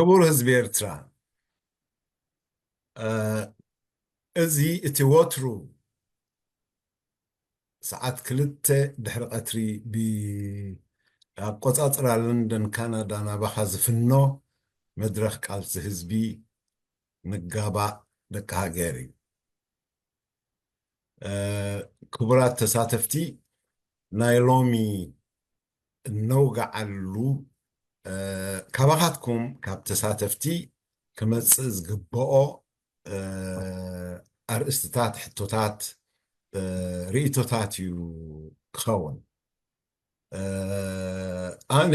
ክቡር ህዝቢ ኤርትራ፣ እ፣ እዚ እቲ ወትሩ ሰዓት ክልተ ድሕሪ ቀትሪ ብ-፣ ኣቆጻጽራ ለንደን ካናዳ ናባኻ ዝፍኖ መድረኽ ቃልሲ ህዝቢ ንጋባእ ደቂ ሃገር እዩ። እ፣ ክቡራት ተሳተፍቲ፣ ናይ ሎሚ እነውግዓሉ፣ እ፣ ካባኻትኩም ካብ ተሳተፍቲ ክመጽእ ዝግብኦ፣ እ፣ ኣርእስትታት፣ ሕቶታት፣ እ፣ ርእይቶታት እዩ ክኸውን። እ፣ ኣነ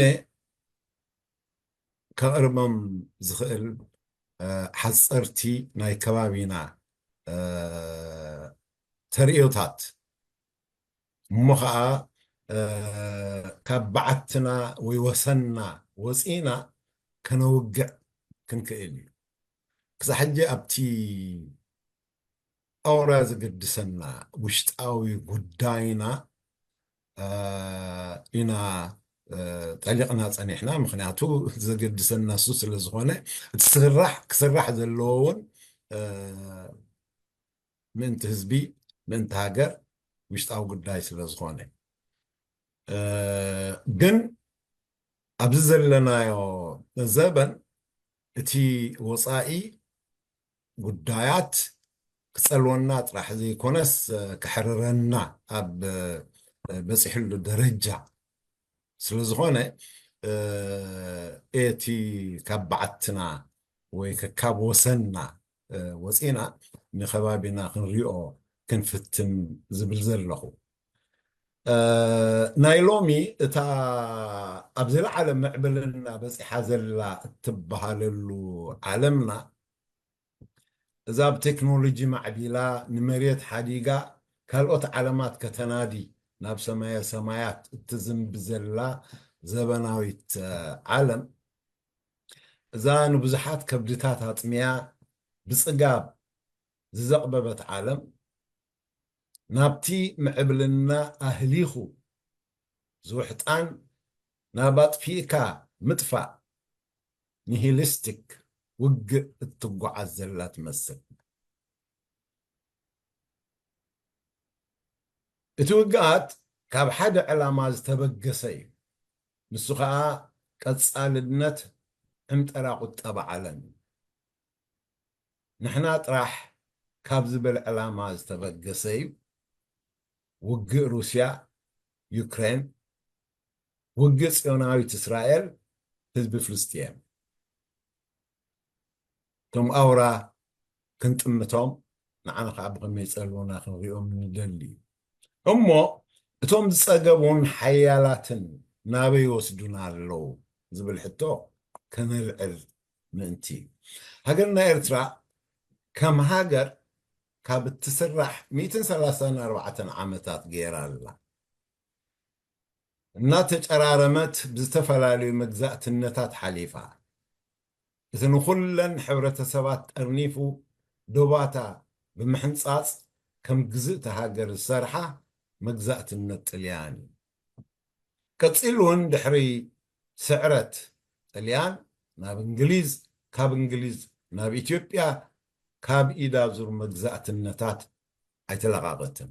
ከቕርቦም ዝኽእል፣ እ፣ ሓጸርቲ ናይ ከባቢና፣ እ፣ ተርእዮታት፣ እሞ ኸኣ፣ እ፣ ካብ በዓትና ወይ ወሰንና ወጺእና ከነውግዕ ክንክእል እዩ። ክሳብ ሕጂ ኣብቲ ኣውራ ዘገድሰና ውሽጣዊ ጉዳይና፣ እ፣ ኢና፣ እ፣ ጠሊቕና ጸኒሕና። ምኽንያቱ ዘገድሰና እሱ ስለ ዝኾነ፣ እቲ ስራሕ ክስራሕ ዘለዎ እውን፣ እ፣ ምእንቲ ህዝቢ፣ ምእንቲ ሃገር ውሽጣዊ ጉዳይ ስለ ዝኾነ። እ፣ ግን ኣብዚ ዘለናዮ ዘበን እቲ ወጻኢ ጉዳያት ክጸልወና ጥራሕ ዘይኮነስ፣ እ፣ ከሕርረና ኣብ፣ እ፣ በጺሕሉ ደረጃ ስለ ዝኾነ፣ እ፣ እቲ ካብ በዓትና ወይ ከ-፣ ካብ ወሰንና፣ እ፣ ወጺና ንከባቢና ክንሪኦ ክንፍትን ዝብል ዘለኹ። እ፣ ናይ ሎሚ እታ ኣብ ዝለዓለ ምዕብልና በጺሓ ዘላ እትበሃለሉ ዓለምና፣ እዛ ብቴክኖሎጂ ማዕቢላ፣ ንመሬት ሓዲጋ፣ ካልኦት ዓለማት ከተናዲ፣ ናብ ሰማየ ሰማያት እትዝንቢ ዘላ ዘበናዊት፣ እ፣ ዓለም፣ እዛ ንብዙሓት ከብድታት ኣጥምያ ብጽጋብ ዝዘቕበበት ዓለም፣ ናብቲ ምዕብልና ኣህሊኹ ዝውሕጣን ናብ ኣጥፊእካ ምጥፋእ፣ ኒሂሊስቲክ፣ ውግእ እትጓዓዝ ዘላ ትመስል። እቲ ውግኣት ካብ ሓደ ዕላማ ዝተበገሰ እዩ። ንሱ ኸኣ ቀጻልነት ዕምጠራ ቁጠባ ዓለም እዩ። ንሕና ጥራሕ ካብ ዝብል ዕላማ ዝተበገሰ እዩ። ውግእ ሩስያ፣ ዩክሬን፣ ውግእ ጽዮናዊት እስራኤል፣ ህዝቢ ፍልስጥኤም። እቶም ኣውራ ክንጥምቶም፣ ንዓና ኸዓ ብኸመይ ይጸልዉና ክንሪኦም ንደሊ እዩ። እሞ እቶም ዝጸገቡን ሓያላትን ናበይ ይወስዱና ኣለዉ ዝብል ሕቶ ከነልዕል ምእንቲ እዩ። ሃገርና ኤርትራ ከም ሃገር ካብ እትስራሕ ሚእትን ሰላሳን ኣርባዕተን ዓመታት ገይራ ኣላ። እናተጨራረመት ብዝተፈላለዩ መግዛእትነታት ሓሊፋ፣ እቲ ንኹለን ሕብረተሰባት ጠርኒፉ ዶባታ ብምሕንጻጽ ከም ግዝእቲ ሃገር ዝሰርሓ መግዛእትነት ጥልያን እዩ። ቀጺሉ እውን ድሕሪ ስዕረት ጥልያን ናብ እንግሊዝ፣ ካብ እንግሊዝ ናብ ኢትዮጵያ፣ ካብ ኢዳ ዙር መግዛእትነታት ኣይተለቓቐትን።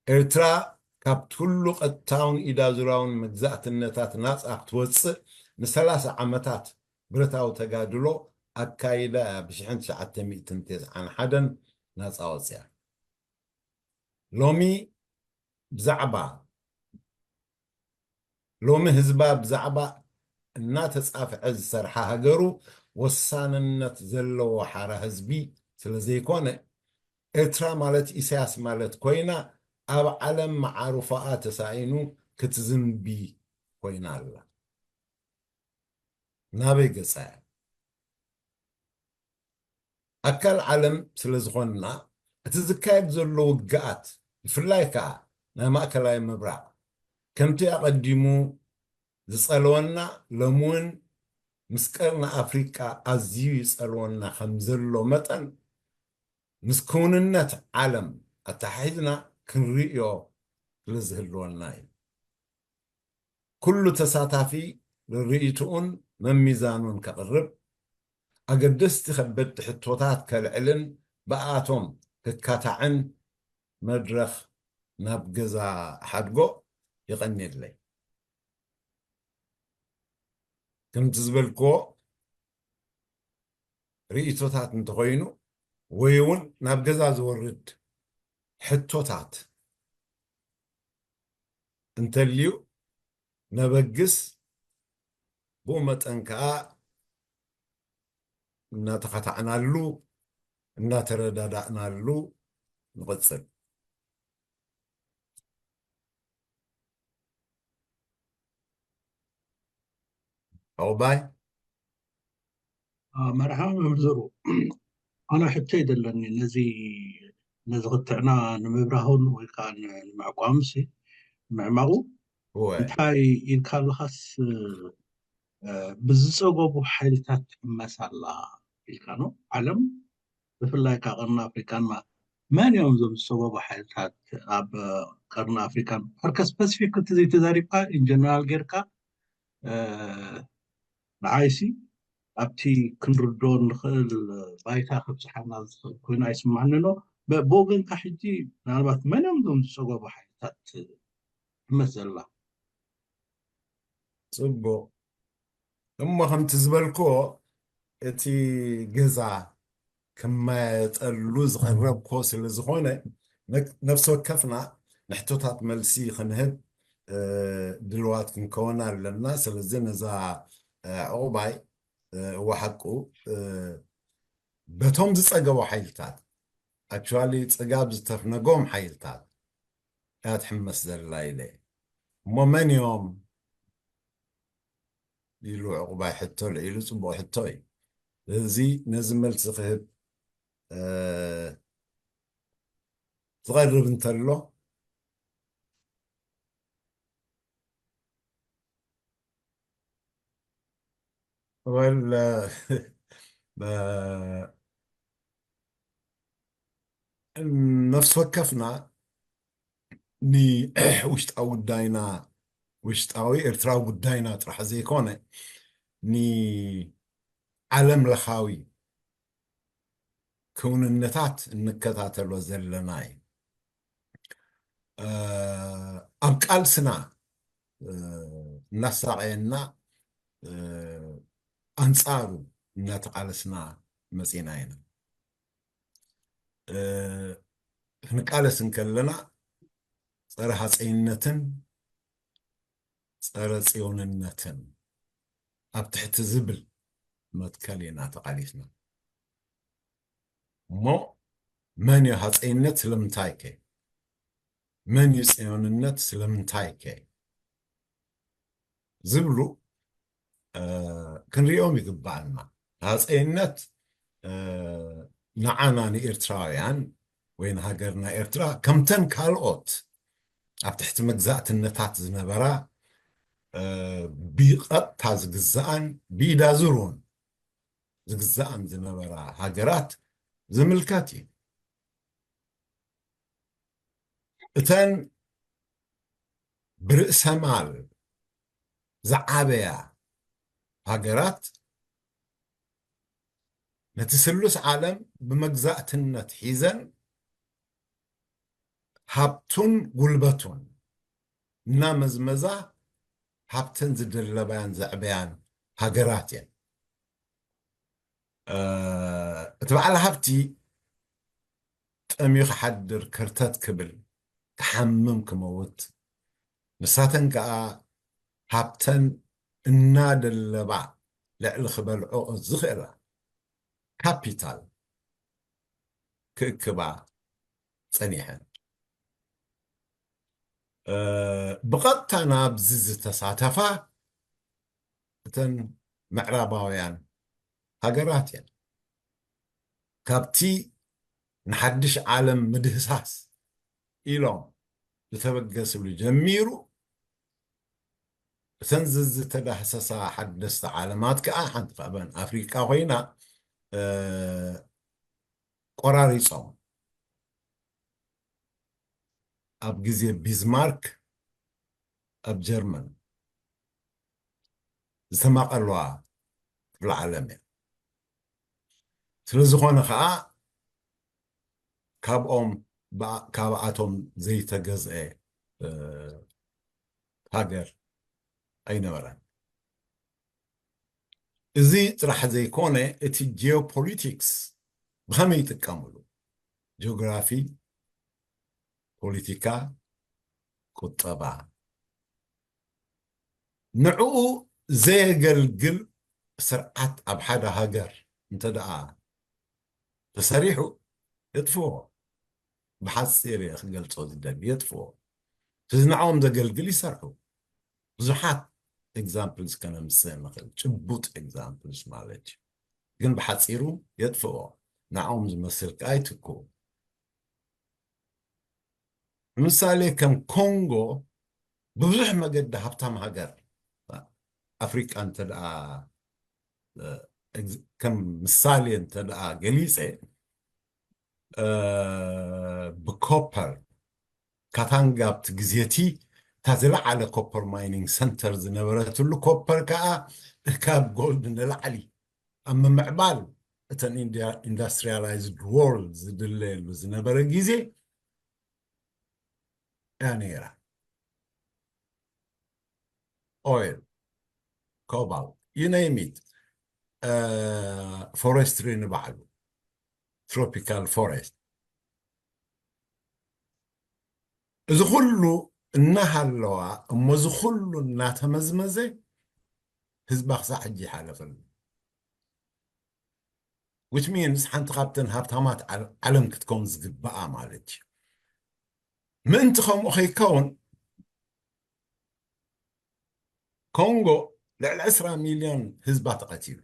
ኤርትራ ካብ ኩሉ ቀጥታውን ኢዳ ዙራውን መግዛእትነታት ናጻ ክትወጽእ ንሰላሳ ዓመታት ብረታዊ ተጋድሎ ኣካይዳ እያ ብሽሕን ትሽዓተ ሚእትን ተስዓን ሓደን ናጻ ወጽያ። ሎሚ ብዛዕባ፣ ሎሚ ህዝባ ብዛዕባ እናተጻፍዐ ዝሰርሓ ሃገሩ ወሳንነት ዘለዎ ሓራ ህዝቢ ስለ ዘይኮነ፣ ኤርትራ ማለት ኢሳያስ ማለት ኮይና ኣብ ዓለም መዓርፎኣ ተሳኢኑ ክትዝንቢ ኮይና ኣላ። ናበይ ገጻ እያ? ኣካል ዓለም ስለ ዝኾንና፣ እቲ ዝካየድ ዘሎ ውግኣት፣ ብፍላይ ከኣ ናይ ማእከላይ ምብራቕ፣ ከምቲ ኣቐዲሙ ዝጸለወና፣ ሎሚ እውን ምስ ቀርኒ ኣፍሪቃ ኣዝዩ ይጸልወና ከም ዘሎ መጠን፣ ምስ ክውንነት ዓለም ኣተሓሒዝና ክንርእዮ ስለ ዝህልወና እዩ። ኩሉ ተሳታፊ ርእይትኡን መሚዛኑን ከቕርብ፣ ኣገደስቲ ከበድቲ ሕቶታት ከልዕልን ብኣቶም ክካታዕን መድረኽ ናብ ገዛ ሓድጎ የቐንየለይ። ከምቲ ዝበልክዎ ርእይቶታት እንተኾይኑ ወይ እውን ናብ ገዛ ዝወርድ ሕቶታት እንተልዩ ነበግስ፣ ብኡ መጠን ከዓ እናተኻታዕናሉ እናተረዳዳእናሉ ንቕፅል። ዑቕባይ። መርሓባ መምህር ዘሩ፣ ኣነ ሕቶይ ዘለኒ ነዚ ነዚ ክትዕና ንምብራሁን ወይ ከዓ ንምዕቋምሲ ምዕማቑ እንታይ ኢልካ ኣለኻስ ብዝፀገቡ ሓይልታት ትሕመስ ኣላ ኢልካ ነው። ዓለም ብፍላይ ካብ ቀርኒ ኣፍሪካን መን እዮም እዞም ዝፀገቡ ሓይልታት ኣብ ቀርኒ ኣፍሪካን ሕርከ ስፐሲፊክ እቲ ዘይተዛሪብካ ኢንጀነራል ጌርካ ንዓይሲ ኣብቲ ክንርዶ ንኽእል ባይታ ከብፅሓና ዝኽእል ኮይኑ ኣይስማዕኒ ኣሎ። ብወገንካ ሕጂ ምናልባት መን እዮም እዞም ዝፀገቡ ሓይልታት ትሕመስ ዘላ? ፅቡቕ። እሞ ከምቲ ዝበልክዎ እቲ ገዛ ክመጠሉ ዝቐረብኮ ስለ ዝኾነ ነፍሲ ወከፍና ንሕቶታት መልሲ ክንህብ ድልዋት ክንከውን ኣለና። ስለዚ ነዛ ዕቑባይ እወ ሓቁ በቶም ዝፀገቡ ሓይልታት ኣክቹዋሊ ፅጋብ ዝተፍነጎም ሓይልታት እያ ትሕመስ ዘላ ኢለ እሞ መን እዮም ኢሉ ዕቑባይ ሕቶ ልዒሉ። ፅቡቕ ሕቶ እዩ። እዚ ነዚ መልሲ ክህብ ዝቐርብ እንተሎ ወል ነፍሲ ወከፍና ንውሽጣዊ ጉዳይና ውሽጣዊ ኤርትራዊ ጉዳይና ጥራሕ ዘይኮነ ንዓለም ለኻዊ ክውንነታት እንከታተሎ ዘለና እዩ። ኣብ ቃልስና እናሳቐየና ኣንፃሩ እናተቓለስና መፂና ኢና። ክንቃለስ እንከለና ፀረ ሃፀይነትን ፀረ ፅዮንነትን ኣብ ትሕቲ ዝብል መትከል ኢና ተቓሊስና። እሞ መን እዩ ሃፀይነት ስለምንታይ ከ መን እዩ ፅዮንነት ስለምንታይ ከ ዝብሉ ክንሪኦም ይግባኣና። ሃፀይነት ንዓና ንኤርትራውያን ወይ ንሃገርና ኤርትራ ከምተን ካልኦት ኣብ ትሕቲ መግዛእትነታት ዝነበራ ብቐጥታ ዝግዛኣን ብኢዳዙር እውን ዝግዛኣን ዝነበራ ሃገራት ዝምልከት እዩ። እተን ብርእሰ ማል ዝዓበያ ሃገራት ነቲ ስሉስ ዓለም ብመግዛእትነት ሒዘን ሃብቱን ጉልበቱን እናመዝመዛ ሃብተን ዝደለባያን ዘዕበያን ሃገራት እየን። እቲ በዓል ሃብቲ ጠምዩ ክሓድር ከርተት ክብል ክሓምም ክመውት ንሳተን ከዓ ሃብተን እናደለባ ልዕሊ ክበልዖ ዝኽእላ ካፒታል ክእክባ ፀኒሐን። ብቐጥታ ናብዚ ዝተሳተፋ እተን ምዕራባውያን ሃገራት እየን። ካብቲ ንሓድሽ ዓለም ምድህሳስ ኢሎም ዝተበገስሉ ጀሚሩ እተን ዝተዳህሰሳ ሓደስቲ ዓለማት ከዓ ሓንቲ ካብአን ኣፍሪቃ ኮይና ቆራሪፆም ኣብ ግዜ ቢዝማርክ ኣብ ጀርመን ዝተማቐልዋ ክፍለ ዓለም እያ። ስለ ዝኾነ ከዓ ካብኦም ብኣ- ካብኣቶም ዘይተገዝአ እ፣ ሃገር ኣይነበረን። እዚ ጥራሕ ዘይኮነ እቲ ጂኦፖሊቲክስ ብኸመይ ይጥቀምሉ? ጂኦግራፊ፣ ፖለቲካ፣ ቁጠባ ንዕኡ ዘየገልግል ስርዓት ኣብ ሓደ ሃገር እንተ ደኣ ተሰሪሑ የጥፍኦ። ብሓፂር እየ ክገልፆ ዝደሊ፣ የጥፍኦ። እቲ ንዕኦም ዘገልግል ይሰርሑ። ብዙሓት ኤግዛምፕልስ ከነምፅእ ንኽእል፣ ጭቡጥ ኤግዛምፕልስ ማለት እዩ። ግን ብሓፂሩ የጥፍኦ። ንዕኦም ዝመስል ከዓ ይትክኡ። ንምሳሌ ከም ኮንጎ ብብዙሕ መገዲ ሃብታም ሃገር ኣፍሪቃ እንተ ደኣ ከም ምሳሌ እንተ ደኣ ገሊፀ ብኮፐር ካታንጋ ኣብቲ ግዜቲ እታ ዝለዓለ ኮፐር ማይኒንግ ሰንተር ዝነበረትሉ ኮፐር ከዓ ካብ ጎልድ ንላዕሊ ኣብ ምምዕባል እተን ኢንዳስትሪያላይዝድ ወርልድ ዝድለየሉ ዝነበረ ግዜ እያ ነይራ። ኦይል፣ ኮባልት፣ you name it፣ ፎረስትሪ ንባዕሉ፣ ትሮፒካል ፎረስት፣ እዚ ኩሉ እናሃለዋ እሞ እዚ ኩሉ እናተመዝመዘ ህዝባ ክሳዕ ሕጂ ይሓለፈሉ። Which means ሓንቲ ካብተን ሃብታማት ዓለ- ዓለም ክትከውን ዝግባኣ ማለት እዩ። ምእንቲ ከምኡ ከይከውን ኮንጎ ልዕሊ ዕስራ ሚልዮን ህዝባ ተቐቲሉ።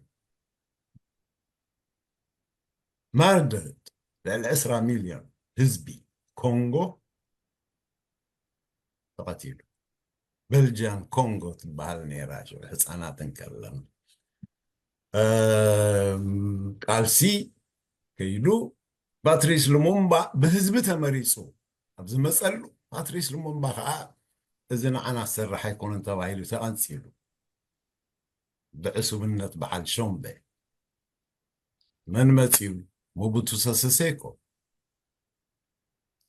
ማርደርድ ልዕሊ ዕስራ ሚልዮን ህዝቢ ኮንጎ ተቐቲሉ። በልጃን ኮንጎ ትበሃል ነይራ ሽዑ ህፃናት እንከለና። ቃልሲ ከይዱ ፓትሪስ ሉሙምባ ብህዝቢ ተመሪፁ ኣብ ዝመፀሉ ፓትሪስ ሉሙምባ ከዓ እዚ ንዓና ዝሰርሕ ኣይኮነን ተባሂሉ ተቐንፂሉ። ብዕሱብነት በዓል ሾምበ መን መፂኡ? ሙቡቱ ሰሰሴኮ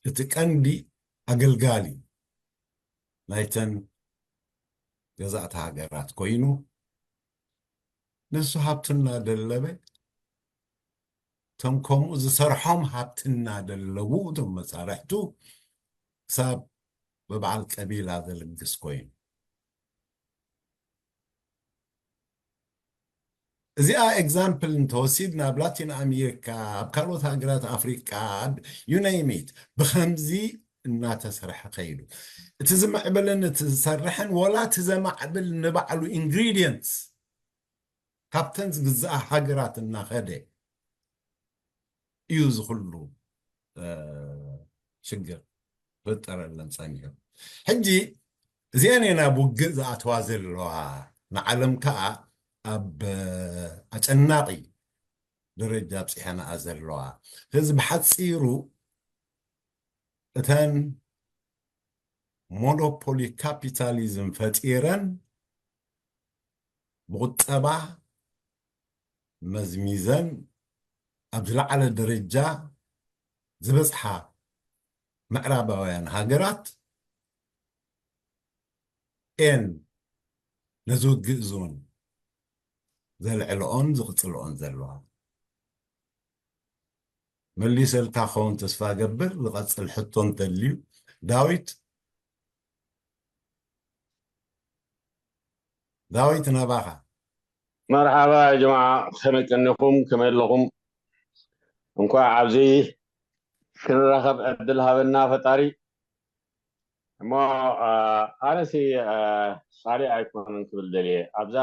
እቲ ቀንዲ ኣገልጋሊ ናይተን ገዛእቲ ሃገራት ኮይኑ ንሱ ሃብቱ እናደለበ እቶም ከምኡ ዝሰርሖም ሃብቲ እናደለቡ እቶም መሳርሕቱ ክሳብ ብበዓል ቀቢላ ዘልግስ ኮይኑ እዚኣ ኤግዛምፕል እንተወሲድና ኣብ ላቲን ኣሜሪካ ኣብ ካልኦት ሃገራት ኣፍሪቃ you name it ብከምዚ እናተሰርሐ ከይዱ እቲ ዝምዕብልን እቲ ዝሰርሕን ወላ እቲ ዘማዕብል ንባዕሉ ኢንግሪዲየንትስ ካብተን ዝግዝኣ ሃገራት እናኸደ እዩ እዚ ኩሉ ሽግር ፈጠረለን ፀኒሑ። ሕጂ እዚአን እየን ኣብ ውግእ ዝኣተዋ ዘለዋ ንዓለም ከዓ ኣብ ኣጨናቂ ደረጃ ኣብፅሐናኣ ዘለዋ። ስለዚ ብሓፂሩ እተን ሞኖፖሊ ካፒታሊዝም ፈጢረን ብቁጠባ መዝሚዘን ኣብ ዝለዓለ ደረጃ ዝበፅሓ ምዕራባውያን ሃገራት ኤን ነዚ ውግእ እዚ እውን ዘልዕልኦን ዝቕፅልኦን ዘለዋ። መሊሰልካ ክኸውን ተስፋ ገብር። ዝቐፅል ሕቶ እንተልዩ ዳዊት ዳዊት ናባኻ። መርሓባ ጀማዓ፣ ከመይ ቀኒኹም? ከመይ ኣለኹም? እንኳዕ ኣብዚ ክንራኸብ ዕድል ሃበና ፈጣሪ። እሞ ኣነሲ ቃሊ ኣይኮነን ክብል ደልየ ኣብዛ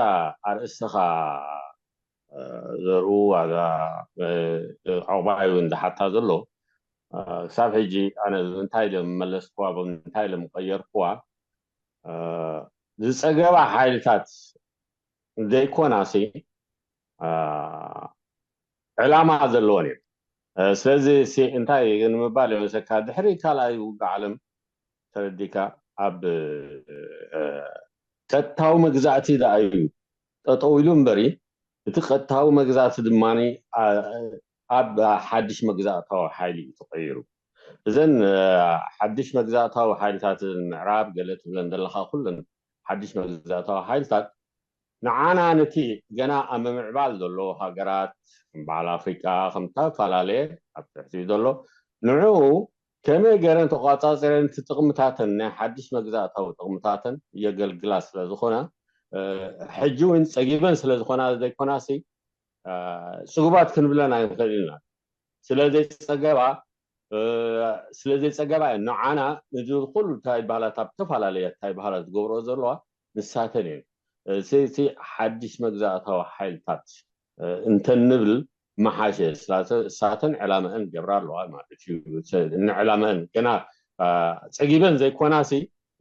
ኣርእስትኻ ዘርኡ ኣዛ ዕቑባይ እውን ዝሓታ ዘሎ ክሳብ ሕጂ ኣነ እንታይ ኢለ መለስኩዋ እንታይ ኢለ ምቀየርኩዋ ዝፀገባ ሓይልታት ዘይኮናሲ ዕላማ ዘለወን እዩ። ስለዚ እንታይ ንምባል የመሰካ ድሕሪ ካልኣይ ውግእ ዓለም ተረዲካ ኣብ ቀጥታዊ መግዛእቲ ደኣ እዩ ጠጠው ኢሉ እምበሪ፣ እቲ ቀጥታዊ መግዛእቲ ድማ ኣብ ሓድሽ መግዛእታዊ ሓይሊ እዩ ተቐይሩ። እዘን ሓድሽ መግዛእታዊ ሓይልታት ምዕራብ ገለ ትብለን ዘለካ ኩለን ሓድሽ መግዛእታዊ ሓይልታት ንዓና ነቲ ገና ኣብ ምምዕባል ዘሎ ሃገራት ከም በዓል ኣፍሪቃ ከም ዝተፈላለየ ኣብ ትሕቲ ዘሎ ንዕኡ ከመይ ገረን ተቋጻጺረን እቲ ጥቕምታተን ናይ ሓድሽ መግዛእታዊ ጥቕምታተን የገልግላ ስለ ዝኾነ ሕጂ እውን ጸጊበን ስለ ዝኾና ዘይኮናሲ ጽጉባት ክንብለን ኣይንኽእል ኢና። ስለ ዘይጸገባ ስለ ዘይጸገባ ንዓና እዚ ኩሉ እንታይ ይበሃላ ኣብ ዝተፈላለየ እንታይ ይበሃላ ዝገብሮ ዘለዋ ንሳተን እየን። እቲ ሓድሽ መግዛእታዊ ሓይልታት እንተንብል መሓሸ እሳተን ዕላመአን ገብራ ኣለዋ ማለት እዩ። ንዕላመአን ገና ጸጊበን ዘይኮናሲ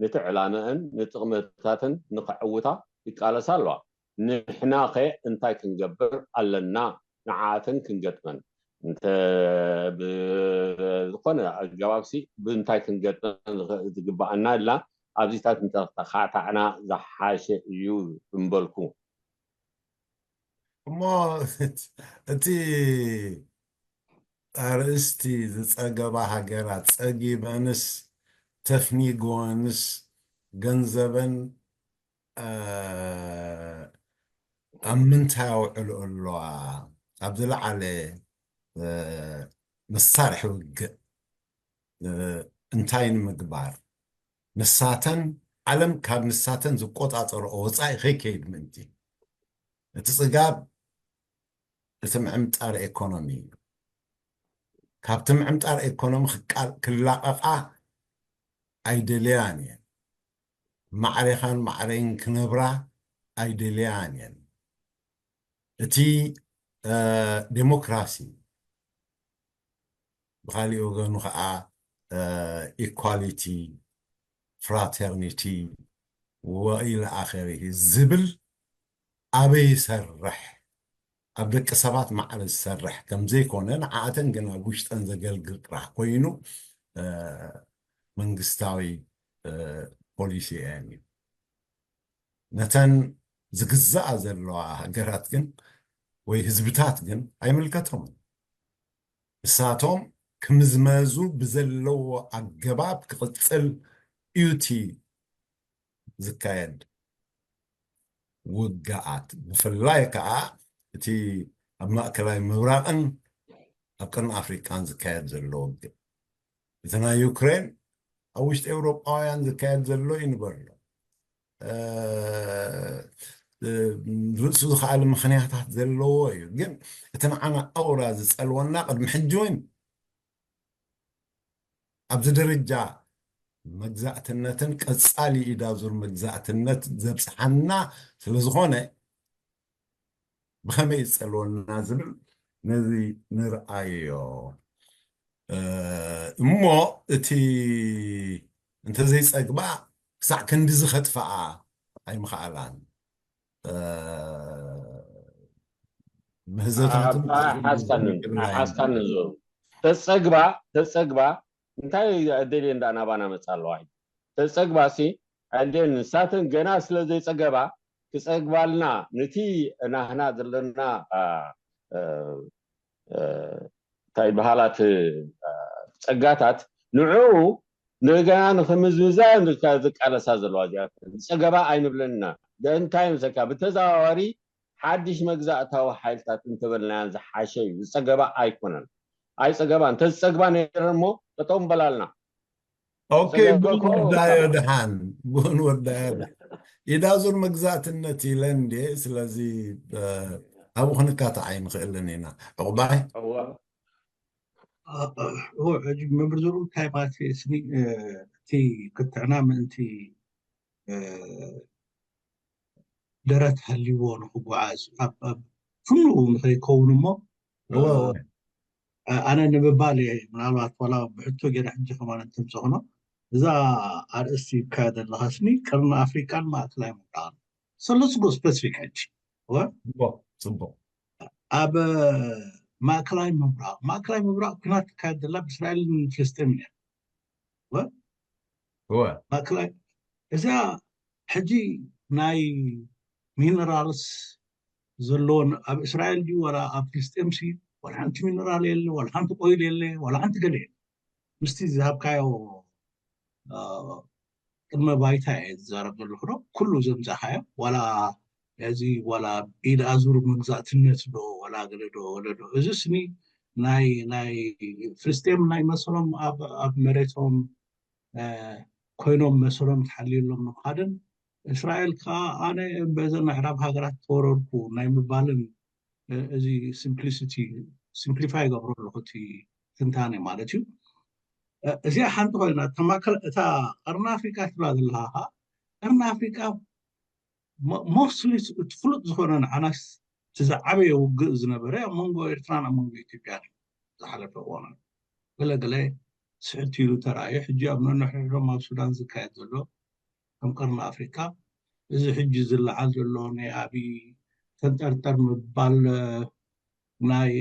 ነቲ ዕላመአን ንጥቕምታተን ንክዕውታ ይቃለሳ ኣለዋ። ንሕናኸ እንታይ ክንገብር ኣለና? ንዓኣተን ክንገጥመን እንተ ብዝኾነ ኣገባብሲ ብእንታይ ክንገጥመን ዝግባኣና ኢልና ኣብዚታት እንተካዕታዕና ዝሓሸ እዩ እምበልኩ። እሞ እቲ ኣርእስቲ ዝጸገባ ሃገራት ጸጊበንስ ተፍኒጎንስ ገንዘበን ኣብ ምንታይ ኣውዕልኦ ኣለዋ? ኣብ ዝለዓለ መሳርሒ ውግእ እንታይ ንምግባር ንሳተን ዓለም ካብ ንሳተን ዝቆጻጸርኦ ወጻኢ ከይከይድ ምእንቲ እቲ ጽጋብ እቲ ምዕምጣር ኤኮኖሚ እዩ። ካብቲ ምዕምጣር ኤኮኖሚ ክላቐቓ ኣይደልያን እየን። ማዕሬኻን ማዕረይን ክነብራ ኣይደልያን እየን። እቲ ዴሞክራሲ ብካሊእ ወገኑ ከዓ ኢኳሊቲ፣ ፍራተርኒቲ ወኢለ ኣኸሪሂ ዝብል ኣበይ ይሰርሕ? ኣብ ደቂ ሰባት ማዕረ ዝሰርሕ ከም ዘይኮነ ንዓኣተን ግን ኣብ ውሽጠን ዘገልግል ጥራሕ ኮይኑ መንግስታዊ ፖሊሲ እየን እዩ። ነተን ዝግዛኣ ዘለዋ ሃገራት ግን ወይ ህዝብታት ግን ኣይምልከቶምን። ንሳቶም ክምዝመዙ ብዘለዎ ኣገባብ ክቕጽል እዩ እቲ ዝካየድ ውግኣት። ብፍላይ ከዓ እቲ ኣብ ማእከላይ ምብራቕን ኣብ ቀርኒ ኣፍሪቃን ዝካየድ ዘሎ ውግእ፣ እቲ ናይ ዩክሬን ኣብ ውሽጢ ኤውሮጳውያን ዝካየድ ዘሎ እዩ ንበሎ። ርእሱ ዝኸኣለ ምኽንያታት ዘለዎ እዩ። ግን እቲ ንዓና ኣውራ ዝጸልወና ቅድሚ ሕጂ እውን ኣብዚ ደረጃ መግዛእትነትን ቀጻሊ ኢዳዙር መግዛእትነት ዘብጽሓና ስለ ዝኾነ ብኸመይ ዝጸልወና ዝብል ነዚ ንርኣዮ እሞ እቲ እንተዘይጸግባ ክሳዕ ክንድዚ ከጥፍኣ ኣይምኽኣላን። ምህዘታትን ሓስካንን ዙሩ ተጸግባ ተጸግባ እንታይ ደልየ እንዳ ናባና መጻ ኣለዋ ተጸግባ ሲ እንዴ ንሳተን ገና ስለ ዘይጸገባ ክጸግባልና ነቲ ናህና ዘለና እንታይ በሃላት ጸጋታት ንዕኡ እንደገና ንክምዝምዛ ዝቃለሳ ዘለዋ እዚኣተን ዝጸገባ ኣይንብለንና እንታይ ምሰካ ብተዘዋዋሪ ሓድሽ መግዛእታዊ ሓይልታት እንተበልናያን ዝሓሸ እዩ ዝጸገባ ኣይኮነን ኣይጸገባ እንተዝጸግባ ነይረን እሞ ጠጠው ምበላልና ኦኬ ብኡን ወዳዮ ድሓን ብኡን ወዳዮ ድሓን ኢዳ ዙር መግዛእትነት ኢለ እንዴ ስለዚ ኣብኡ ክንካታዕ ኣይንኽእልን ኢና ዕቑባይ ሕጂ መምህር ዙሩ እንታይ ማለት ስኒ እቲ ክትዕና ምእንቲ ደረት ሃልይዎ ንክጓዓዝ ኣብ ፍኑው ንከይከውን እሞ ኣነ ንምባል እየ ምናልባት ዋላ ብሕቶ ገይረ ሕጂ ከማን እንተምፀኽኖ እዛ ኣርእስቲ ይካየደ ኣለካ ስኒ ቅርኒ ኣፍሪቃን ማእከላይ ምብራቕን ሰለስጎ ስፐሲፊክ ሕጂ ፅቡቅ ኣብ ማእከላይ ምብራቕ ማእከላይ ምብራቕ ኩናት ትካየድ ዘላ ብእስራኤልን ፍልስጤምን እያ ማእከላይ እዛ ሕጂ ናይ ሚነራልስ ዘለዎን ኣብ እስራኤል ድዩ ዋላ ኣብ ፍልስጤምሲ ዋላ ሓንቲ ሚነራል የለ፣ ዋላ ሓንቲ ኦይል የለ፣ ዋላ ሓንቲ ገለ የለ። ምስቲ ዝሃብካዮ ቅድመ ባይታ እየ ዝዛረብ ዘለኹ ዶ ኩሉ ዘምፃኻዮ ዋላ እዚ ዋላ ኢድ ኣዙር መግዛእትነት ዶ ዋላ ገለ ዶ ወለ ዶ እዚ ስኒ ናይ ናይ ፍልስጤም ናይ መሰሎም ኣብ መሬቶም ኮይኖም መሰሎም ተሓልዩሎም ምኻድን እስራኤል ከዓ ኣነ በዘን ኣዕራብ ሃገራት ተወረርኩ ናይ ምባልን እዚ ሲምፕሊሲቲ ሲምፕሊፋይ ይገብሮ ኣለኹ እቲ ትንታነ ማለት እዩ። እዚኣ ሓንቲ ኮይና እታ ቀርኒ ኣፍሪቃ ትብላ ዘለካ ከዓ ቀርኒ ኣፍሪቃ ሞስትሊ እቲ ፍሉጥ ዝኾነ ንዓናስ እቲ ዝዓበየ ውግእ ዝነበረ ኣብ መንጎ ኤርትራን ኣብ መንጎ ኢትዮጵያን ዝሓለፈ እዋናት ገለገለ ስሕት ኢሉ ተራእዩ ሕጂ ኣብ ነንሕድሕዶም ኣብ ሱዳን ዝካየድ ዘሎ ከም ቀርኒ ኣፍሪካ እዚ ሕጂ ዝለዓል ዘሎ ናይ ኣብይ ተንጠርጠር ምባል ናይ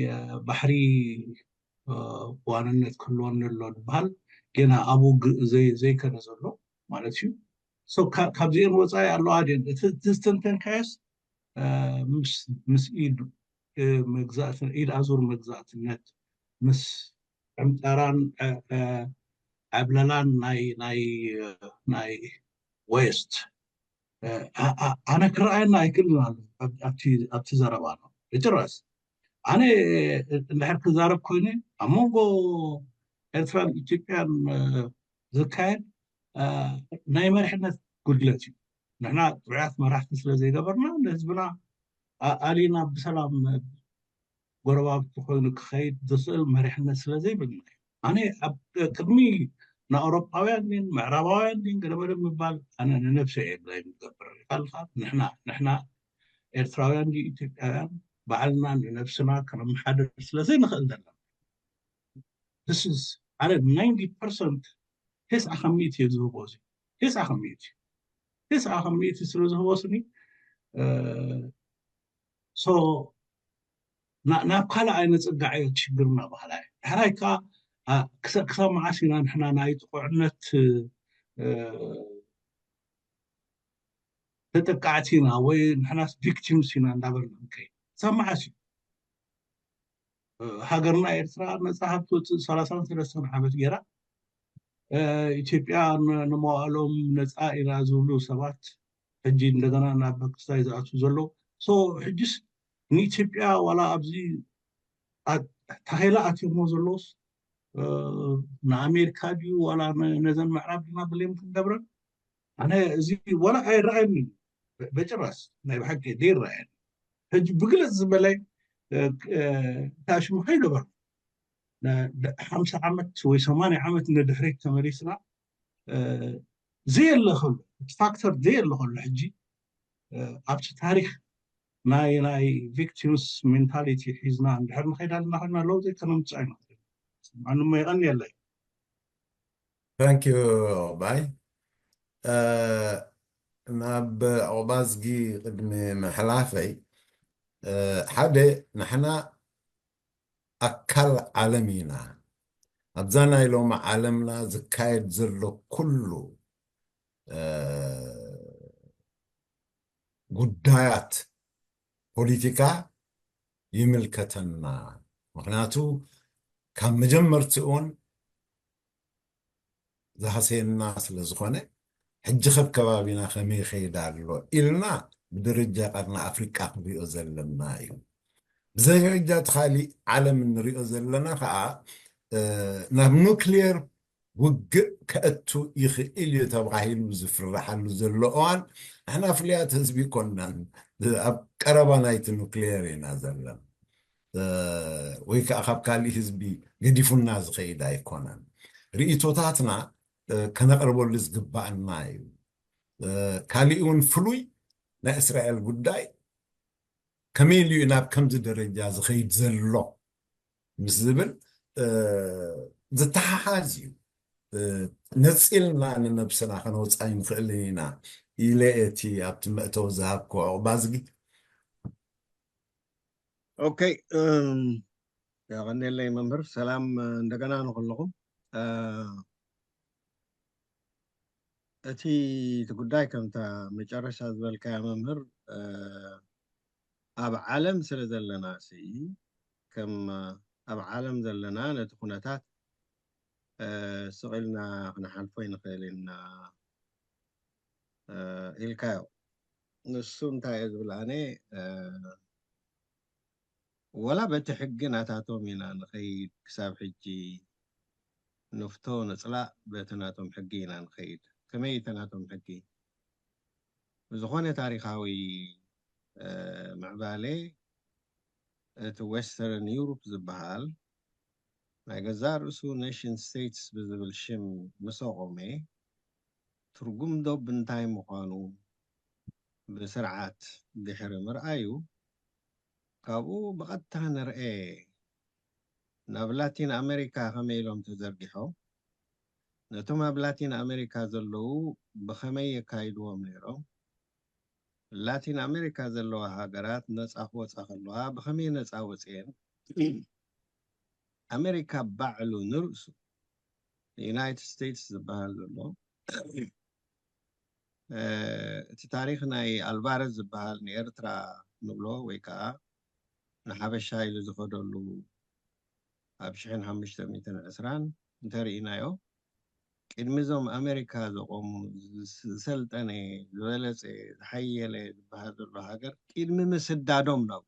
ባሕሪ ዋንነት ክህልወኒ ኣሎ ዝበሃል ገና ኣብ ውግእ ዘይከነ ዘሎ ማለት እዩ። ካብዚአን ወፃኢ ኣለዋ ድን እቲ ዝተንተንካዮስ ምስ ኢድ መግዛእትን ኢድ ኣዙር መግዛእትነት ምስ ዕምጠራን ዕብለላን ናይ ናይ ናይ ዌስት ኣነ ክረኣየና ኣይክእልን ኣሎ ኣብቲ ዘረባ ነው ብጭራስ ኣነ እንድሕር ክዛረብ ኮይነ ኣብ መንጎ ኤርትራን ኢትዮጵያን ዝካየድ ናይ መሪሕነት ጉድለት እዩ። ንሕና ጥዑያት መራሕቲ ስለ ዘይገበርና ንህዝብና ኣሊና ብሰላም ጎረባብቲ ኮይኑ ክኸይድ ዝኽእል መሪሕነት ስለ ዘይብልና እዩ። ኣነ ኣብ ቅድሚ ንኣውሮጳውያን ድን ምዕራባውያን ድን ገለመለ ምባል ኣነ ንነብሰ እየ ብላይ ምገብር ካልካ ንሕና ንሕና ኤርትራውያን ድዩ ኢትዮጵያውያን ባዕልና ንነብስና ከነመሓድር ስለ ዘይንኽእል ዘለና this is ኣነ ናይንቲ ፐርሰንት ቴስዓ ካብ ሚእቲ እየ ዝህቦ እዚ ቴስዓ ካብ ሚእቲ ቴስዓ ካብ ሚእቲ ስለ ዝህቦ ስኒ so ናብ ካልእ ኣይነፅጋዕ እዮ ሽግርና ባህላ እዩ። ሕራይ ከዓ ክሳብ መዓስ ኢና ንሕና ናይ ጥቁዕነት ተጠቃዕቲ ኢና ወይ ንሕናስ ቪክቲምስ ኢና እንዳበልና ንከይድ ክሳብ መዓስ እዩ? ሃገርና ኤርትራ ነፃ ሃብቲ ወፅእ ሰላሳን ሰለስተን ዓመት ገይራ ኢትዮጵያ ንመዋእሎም ነፃ ኢና ዝብሉ ሰባት ሕጂ እንደገና ናብ ክስታይ ዝኣትዉ ዘለዉ so ሕጂስ ንኢትዮጵያ ዋላ ኣብዚ ታኼላ ኣትዮሞ ዘለውስ ንኣሜሪካ ድዩ ዋላ ነዘን ምዕራብ ድና ብሌም ክንገብረን ኣነ እዚ ዋላ ኣይረኣየኒ በጭራስ ናይ ብሓቂ ዘይረኣየኒ ሕጂ ብግልፅ ዝበለ ታሽሙ ከይገበር ሓምሳ ዓመት ወይ ሰማንያ ዓመት ንድሕሪት ተመሊስና ዘየለ ከሎ እቲ ፋክተር ዘየለ ከሎ ሕጂ ኣብቲ ታሪክ ናይ ናይ ቪክቲምስ ሜንታሊቲ ሒዝና እንድሕር ንኸይድ ኣለና ኮይና ለውጢ ከነምፅእ ኣይንኽእል ማንሞ የቐንየለይ Thank you ባይ ናብ ዑቕባዝጊ ቅድሚ ምሕላፈይ ሓደ ንሕና ኣካል ዓለም ኢና ኣብዛ ናይ ሎሚ ዓለምና ዝካየድ ዘሎ ኩሉ ጉዳያት ፖለቲካ ይምልከተና ምክንያቱ ካብ መጀመርትኡን ዝሃሰየና ስለ ዝኾነ ሕጂ ከብ ከባቢና ከመይ ይኸይድ ኣሎ ኢልና ብደረጃ ቀርኒ ኣፍሪቃ ክንሪኦ ዘለና እዩ ብዘይ ደረጃ እቲ ካሊእ ዓለም እንሪኦ ዘለና ከዓ ናብ ኑክሊየር ውግእ ከእቱ ይኽእል እዩ ተባሂሉ ዝፍርሓሉ ዘሎ እዋን ንሕና ፍሉያት ህዝቢ ይኮንናን ኣብ ቀረባ ናይቲ ኑክሊየር ኢና ዘለና ወይ ከዓ ካብ ካሊእ ህዝቢ ገዲፉና ዝኸይድ ኣይኮነን ርእቶታትና ከነቕርበሉ ዝግባኣና እዩ ካሊእ እውን ፍሉይ ናይ እስራኤል ጉዳይ ከመይ ኢሉ እዩ ናብ ከምዚ ደረጃ ዝኸይድ ዘሎ ምስ ዝብል ዝተሓሓዝ እዩ ነፂልና ንነብስና ከነውፃ ይንኽእልን ኢና ኢለ እቲ ኣብቲ መእተው ዝሃብኮ ዕቑባዝጊ ኦኬ ያቐንየለይ መምህር ሰላም እንደገና ንኩልኹም እቲ እቲ ጉዳይ ከምታ መጨረሻ ዝበልካያ መምህር ኣብ ዓለም ስለ ዘለና ሲ ከም ኣብ ዓለም ዘለና ነቲ ኩነታት ስቕ ኢልና ክንሓልፎ ይንኽእል ኢና ኢልካዮ። ንሱ እንታይ እየ ዝብል ኣነ፣ ወላ በቲ ሕጊ ናታቶም ኢና ንኸይድ፣ ክሳብ ሕጂ ንፍቶ ንፅላእ በቲ ናቶም ሕጊ ኢና ንኸይድ። ከመይ እቲ ናቶም ሕጊ? ብዝኾነ ታሪኻዊ ምዕባለ እቲ ዌስተርን ዩሮፕ ዝበሃል ናይ ገዛእ ርእሱ ኔሽን ስቴትስ ብዝብል ሽም ምስ ኣቖመ፣ ትርጉም ዶብ እንታይ ምዃኑ ብስርዓት ድሕሪ ምርኣዩ፣ ካብኡ ብቐጥታ ንርኤ ናብ ላቲን ኣሜሪካ ከመይ ኢሎም ተዘርጊሖም፣ ነቶም ኣብ ላቲን ኣሜሪካ ዘለዉ ብኸመይ የካይድዎም ነይሮም፣ ላቲን ኣሜሪካ ዘለዋ ሃገራት ነፃ ክወፃ ከለዋ ብኸመይ ነፃ ወፅኤን፣ ኣሜሪካ ባዕሉ ንርእሱ ዩናይትድ ስቴትስ ዝበሃል ዘሎ እቲ ታሪኽ ናይ ኣልቫረዝ ዝበሃል ንኤርትራ ንብሎ ወይ ከዓ ንሓበሻ ኢሉ ዝኸደሉ ኣብ ሽሕን ሓሙሽተ ሚእትን ዕስራን እንተርኢናዮ፣ ቅድሚ እዞም ኣሜሪካ ዘቆሙ ዝሰልጠነ ዝበለፀ ዝሓየለ ዝበሃል ዘሎ ሃገር ቅድሚ ምስዳዶም ናብ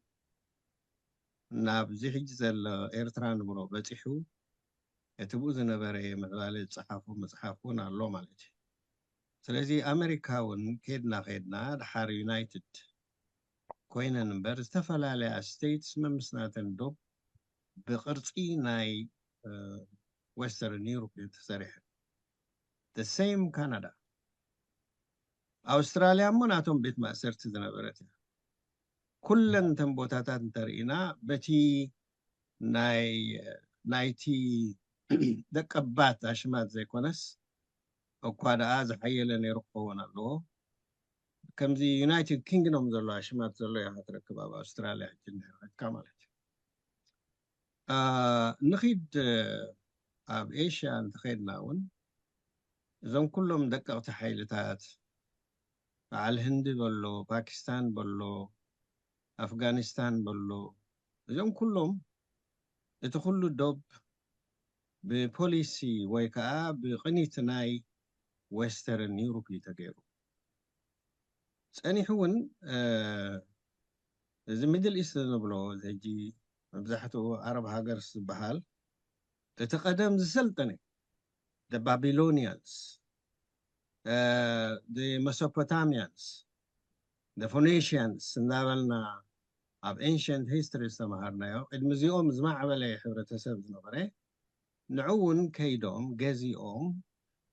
ናብዚ ሕጂ ዘሎ ኤርትራ ንብሎ በፂሑ እቲ ብኡ ዝነበረ ምዕባለ ዝፀሓፎ መፅሓፍ እውን ኣሎ ማለት እዩ። ስለዚ ኣሜሪካ እውን ከድና ከድና ድሓር ዩናይትድ ኮይነን እምበር ዝተፈላለያ ስቴትስ መምስናተን ዶብ ብቅርፂ ናይ ዌስተርን ዩሮፕ እየን ተሰሪሐን። ሴም ካናዳ፣ ኣውስትራልያ እሞ ናቶም ቤት ማእሰርቲ ዝነበረት እያ። ኩለን እተን ቦታታት እንተርኢና በቲ ናይ ናይቲ ደቀባት ኣሽማት ዘይኮነስ እኳ ደኣ ዝሓየለ ነይሩ ክኸውን ኣለዎ። ከምዚ ዩናይትድ ኪንግዶም ዘሎ ኣሽማት ዘሎ ኢኻ ትረክብ ኣብ ኣውስትራልያ ሕጂ እንድሕር ከድካ ማለት እዩ። ንኺድ ኣብ ኤሽያ እንተኸድና እውን እዞም ኩሎም ደቀቕቲ ሓይልታት በዓል ህንዲ በሎ፣ ፓኪስታን በሎ፣ ኣፍጋኒስታን በሎ፣ እዞም ኩሎም እቲ ኩሉ ዶብ ብፖሊሲ ወይ ከዓ ብቕኒት ናይ ዌስተርን ዩሮፕ እዩ ተገይሩ። ፀኒሑ እውን እዚ ሚድል ኢስት ንብሎ እዚ ሕጂ መብዛሕትኡ ዓረብ ሃገርስ ዝበሃል እቲ ቀደም ዝሰልጠነ ባቢሎኒያንስ፣ መሶፖታሚያንስ፣ ፎኒሽያንስ እናበልና ኣብ ኤንሽንት ሂስትሪ ዝተምሃርናዮ ቅድሚ እዚኦም ዝማዕበለ ሕብረተሰብ ዝነበረ ንዑ እውን ከይዶም ገዚኦም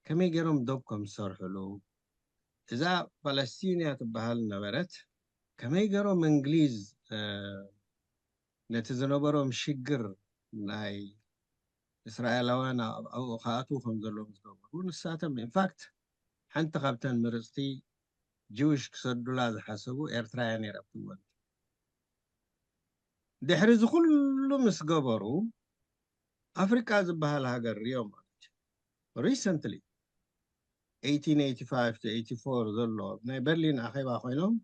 ከመይ ገይሮም ዶብ ከም ዝሰርሕሉ፣ እዛ ፓለስቲንያ ትበሃል ነበረት ከመይ ገይሮም እንግሊዝ ነቲ ዝነበሮም ሽግር ናይ እስራኤላውያን ኣብኡ ክኣትዉ ከም ዘለዎም ዝገበሩ ንሳቶም ኢንፋክት ሓንቲ ካብተን ምርፅቲ ጅውሽ ክሰዱላ ዝሓሰቡ ኤርትራያ ነይራ ብትወልድ። ድሕሪ እዚ ኩሉ ምስ ገበሩ ኣፍሪቃ ዝበሃል ሃገር ሪኦ ማለት እዩ። ሪሰንትሊ eighteen eighty-five to eighty-four ዘሎ ናይ በርሊን ኣኼባ ኮይኖም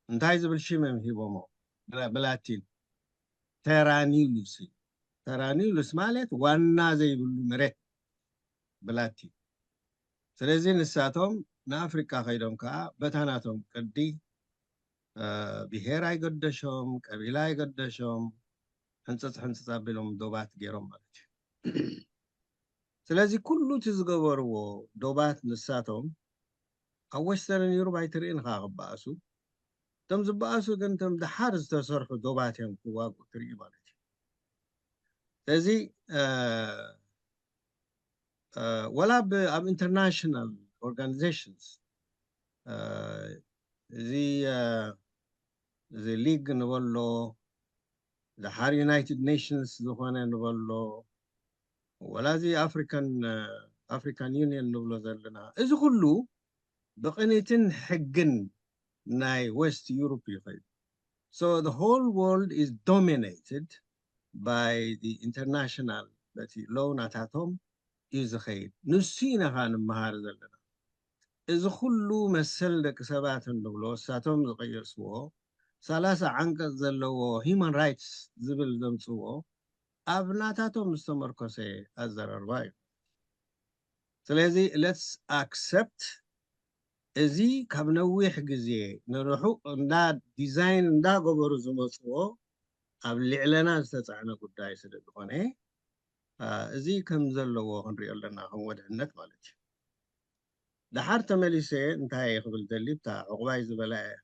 እንታይ ዝብል ሽም እዮም ሂቦሞ? ብላቲን ቴራኒሉስ እዩ። ቴራኒሉስ ማለት ዋና ዘይብሉ መሬት ብላቲን። ስለዚ ንሳቶም ንኣፍሪቃ ከይዶም ከዓ በታ ናቶም ቅዲ ብሄር ኣይገደሾም፣ ቀቢላ ኣይገደሾም፣ ሕንፅፅ ሕንፅፅ ኣቢሎም ዶባት ገይሮም ማለት እዩ። ስለዚ ኩሉ እቲ ዝገበርዎ ዶባት ንሳቶም ኣብ ወስተርን ዩሮብ ኣይትርእን ኢኻ ክበኣሱ። እቶም ዝበኣሱ ግን እቶም ደሓር ዝተሰርሑ ዶባት እዮም ክዋግኡ ትርኢ ማለት እዩ። ስለዚ ወላ ኣብ ኢንተርናሽናል ኦርጋኒዜሽንስ እዚ እዚ ሊግ ንበሎ ደሓር ዩናይትድ ኔሽንስ ዝኾነ ንበሎ ወላ እዚ ኣፍሪካን ኣፍሪካን ዩኒየን ንብሎ ዘለና እዚ ኩሉ ብቕኒትን ሕግን ናይ ዌስት ዩሮፕ ይኸይድ። So the whole world is dominated by the international በቲ ሎው ናታቶም እዩ ዝኸይድ። ንሱ ኢና ከዓ ንምሃር ዘለና። እዚ ኩሉ መሰል ደቂ ሰባት እንብሎ እሳቶም ዝቐየስዎ ሰላሳ ዓንቀጽ ዘለዎ ሂማን ራይትስ ዝብል ዘምፅዎ ኣብ ናታቶም ዝተመርኮሰ ኣዘራርባ እዩ። ስለዚ let's accept እዚ ካብ ነዊሕ ግዜ ንርሑቕ እንዳ ዲዛይን እንዳገበሩ ዝመፅዎ ኣብ ልዕለና ዝተፃዕነ ጉዳይ ስለ ዝኾነ እዚ ከም ዘለዎ ክንሪኦ ኣለና ከም ወድዕነት ማለት እዩ። ደሓር ተመሊሰ እንታይ ክብል ደሊ ብታ ዕቑባይ ዝበላ እየ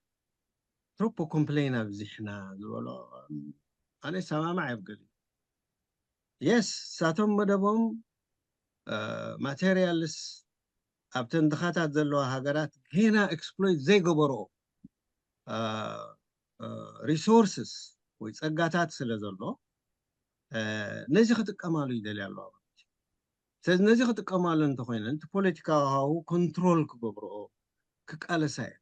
ትሮፖ ኮምፕሌን ኣብዚሕና ዝበሎ ኣነ ሰማማዕ የብገል የስ ሳቶም መደቦም ማቴሪያልስ ኣብተን ድኻታት ዘለዋ ሃገራት ጌና ኤክስፕሎይት ዘይገበርኦ ሪሶርስስ ወይ ፀጋታት ስለ ዘሎ ነዚ ክጥቀማሉ ይደልያ ኣለዋ ማለት እዩ። ስለዚ ነዚ ክጥቀማሉ እንተኮይነን እቲ ፖለቲካዊ ሃው ኮንትሮል ክገብርኦ ክቃለሳ እየ።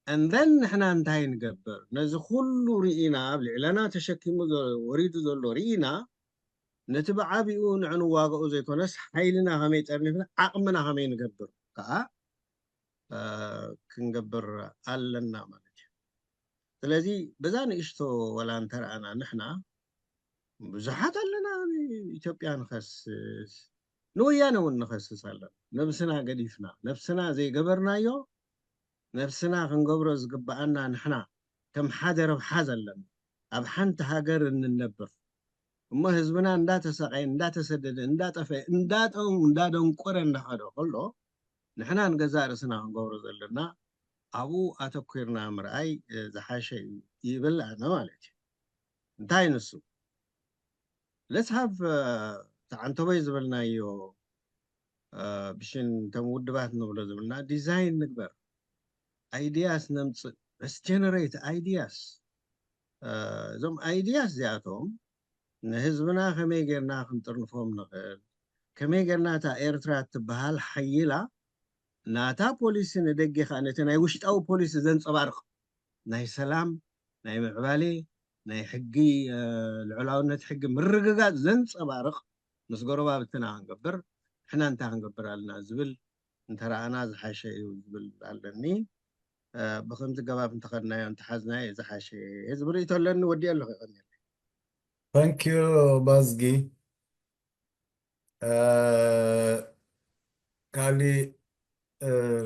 And then ንሕና እንታይ ንገብር? ነዚ ኩሉ ርኢና ኣብ ልዕለና ተሸኪሙ ወሪዱ ዘሎ ርኢና ነቲ ብዓቢኡ ንዕንዋገኡ ዘይኮነስ ሓይልና ከመይ ጠርኒፍና ዓቕምና ከመይ ንገብር ከዓ ክንገብር ኣለና ማለት እዩ። ስለዚ በዛ ንእሽቶ ወላ እንተረኣና ንሕና ብዙሓት ኣለና ኢትዮጵያ ንኸስስ ንወያነ እውን ንኸስስ ኣለና። ነብስና ገዲፍና ነብስና ዘይገበርናዮ ነብስና ክንገብሮ ዝግብኣና ንሕና ከም ሓደ ረብሓ ዘለና ኣብ ሓንቲ ሃገር እንነብር እሞ ህዝብና እንዳተሰቃየ እንዳተሰደደ እንዳጠፈ እንዳጠሙ እንዳደንቆረ እንዳኸደ ከሎ ንሕና ንገዛእ ርእስና ክንገብሮ ዘለና ኣብኡ ኣተኲርና ምርኣይ ዝሓሸ እዩ ይብል ኣነ ማለት እዩ። እንታይ ንሱ let's have ተዓንተቦይ ዝበልናዮ ብሽን ከም ውድባት ንብሎ ዝብልና ዲዛይን ንግበር ideas ነምፅእ let's generate ideas እዞም ideas እዚኣቶም ንህዝብና ከመይ ጌርና ክንጥርንፎም ንኽእል ከመይ ጌርና እታ ኤርትራ እትበሃል ሓይላ ናታ ፖሊሲ ንደገ ከዓ ነቲ ናይ ውሽጣዊ ፖሊሲ ዘንፀባርቕ ናይ ሰላም ናይ ምዕባሌ ናይ ሕጊ ልዑላውነት ሕጊ ምርግጋፅ ዘንፀባርቕ ምስ ጎረባብትና ክንገብር ንሕና እንታይ ክንገብር ኣለና ዝብል እንተረኣና ዝሓሸ እዩ ዝብል ኣለኒ። ብከምዚ ገባብ እንተኸድናዮ እንተሓዝናዮ ዝሓሸ ዝብል ርእቶ ኣለኒ። ወዲኦ ኣለኹ ይቐኒለይ። Thank you ባዝጊ። ካሊእ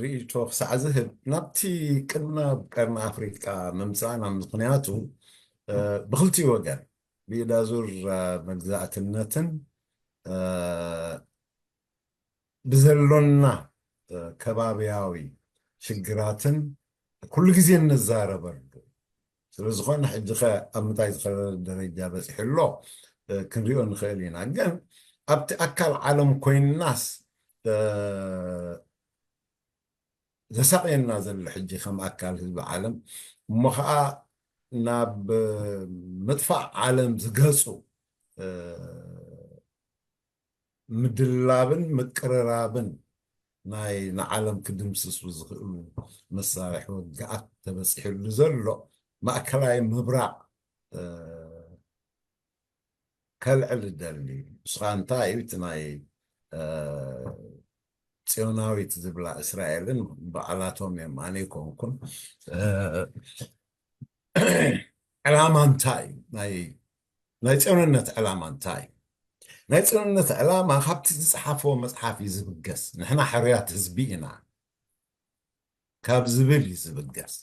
ርእይቶ ክሳዕ ዝህብ ናብቲ ቅድሚ ናብ ቀርኒ ኣፍሪቃ ምምፃእና ምክንያቱ ብክልቲኡ ወገን ብኢዳዙር መግዛእትነትን ብዘሎና ከባብያዊ ሽግራትን ኩሉ ግዜ እንዛረበሉ ስለዝኾነ ሕጂ ከ ኣብ ምንታይ ዝኸለለ ደረጃ በፂሑ ኣሎ ክንሪኦ ንኽእል ኢና። ግን ኣብቲ ኣካል ዓለም ኮይንናስ ዘሳቕየና ዘሎ ሕጂ ከም ኣካል ህዝቢ ዓለም እሞ ከዓ ናብ ምጥፋእ ዓለም ዝገፁ ምድላብን ምቅርራብን ናይ ንዓለም ክድምስሱ ዝኽእሉ መሳርሒ ውግኣት ተበፂሕሉ ዘሎ ማእከላይ ምብራቕ ከልዕል እደሊ። ንስኻ እንታይ እዩ እቲ ናይ ፅዮናዊት ዝብላ እስራኤልን በዓላቶም እዮም፣ ኣነ ይኮንኩን። ዕላማ እንታይ እዩ? ናይ ናይ ፅዮንነት ዕላማ እንታይ እዩ? ናይ ፅዮንነት ዕላማ ካብቲ ዝፀሓፍዎ መፅሓፍ እዩ ዝብገስ። ንሕና ሕሩያት ህዝቢ ኢና ካብ ዝብል እዩ ዝብገስ።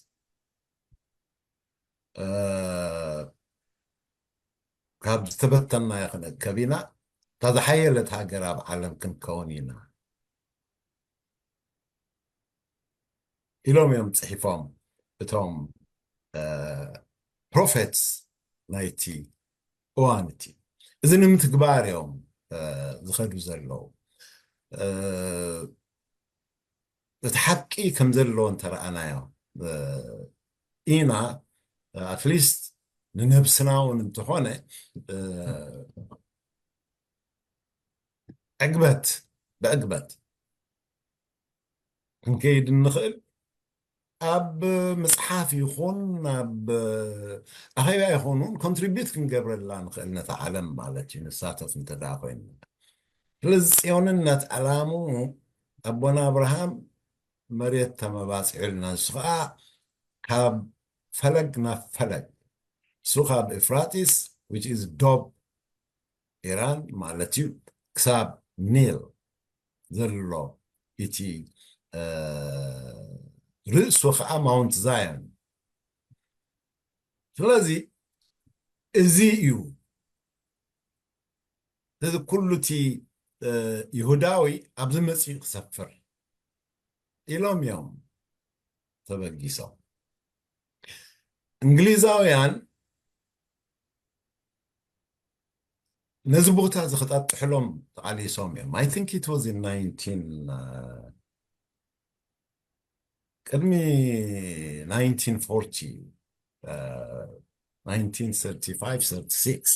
ካብ ዝተበተንናዮ ክንእከብ ኢና፣ እታ ዝሓየለት ሃገር ኣብ ዓለም ክንከውን ኢና ኢሎም እዮም ፅሒፎም እቶም ፕሮፌትስ ናይቲ እዋን እቲ። እዚ ንምትግባር እዮም ዝኸዱ ዘለዉ። እቲ ሓቂ ከም ዘለዎ እንተረኣናዮ ኢና ኣትሊስት ንነብስና እውን እንተኾነ ዕግበት ብዕግበት ክንከይድ እንኽእል ኣብ ምፅሓፍ ይኹን ኣብ ኣኼባ ይኹን እውን ኮንትሪቢዩት ክንገብረላ ንኽእል ነታ ዓለም ማለት እዩ ንሳተፍ እንተ ኮይንና ስለዚ ፅዮንነት ዕላምኡ ኣቦና ኣብርሃም መሬት ተመባፂዑልና። ንሱ ከዓ ካብ ፈለግ ናብ ፈለግ፣ እሱ ካብ ኤፍራጢስ፣ which is ዶብ ኢራን ማለት እዩ፣ ክሳብ ኒል ዘሎ እቲ፣ እ፣ ርእሱ ከዓ ማውንት ዛዮን። ስለዚ እዚ እዩ፣ እዚ ኩሉ እቲ፣ እ፣ ይሁዳዊ ኣብዚ መፂኡ ክሰፍር ኢሎም እዮም ተበጊሶም። እንግሊዛውያን ነዚ ቦታ እዚ ክጠጥሕሎም ተቓሊሶም እዮም። I think it was in nineteen፣ እ፣ ቅድሚ ናይንቲን ፎርቲ፣ እ፣ ናይንቲን ሰርቲ ፋይቭ ሰርቲ ሲክስ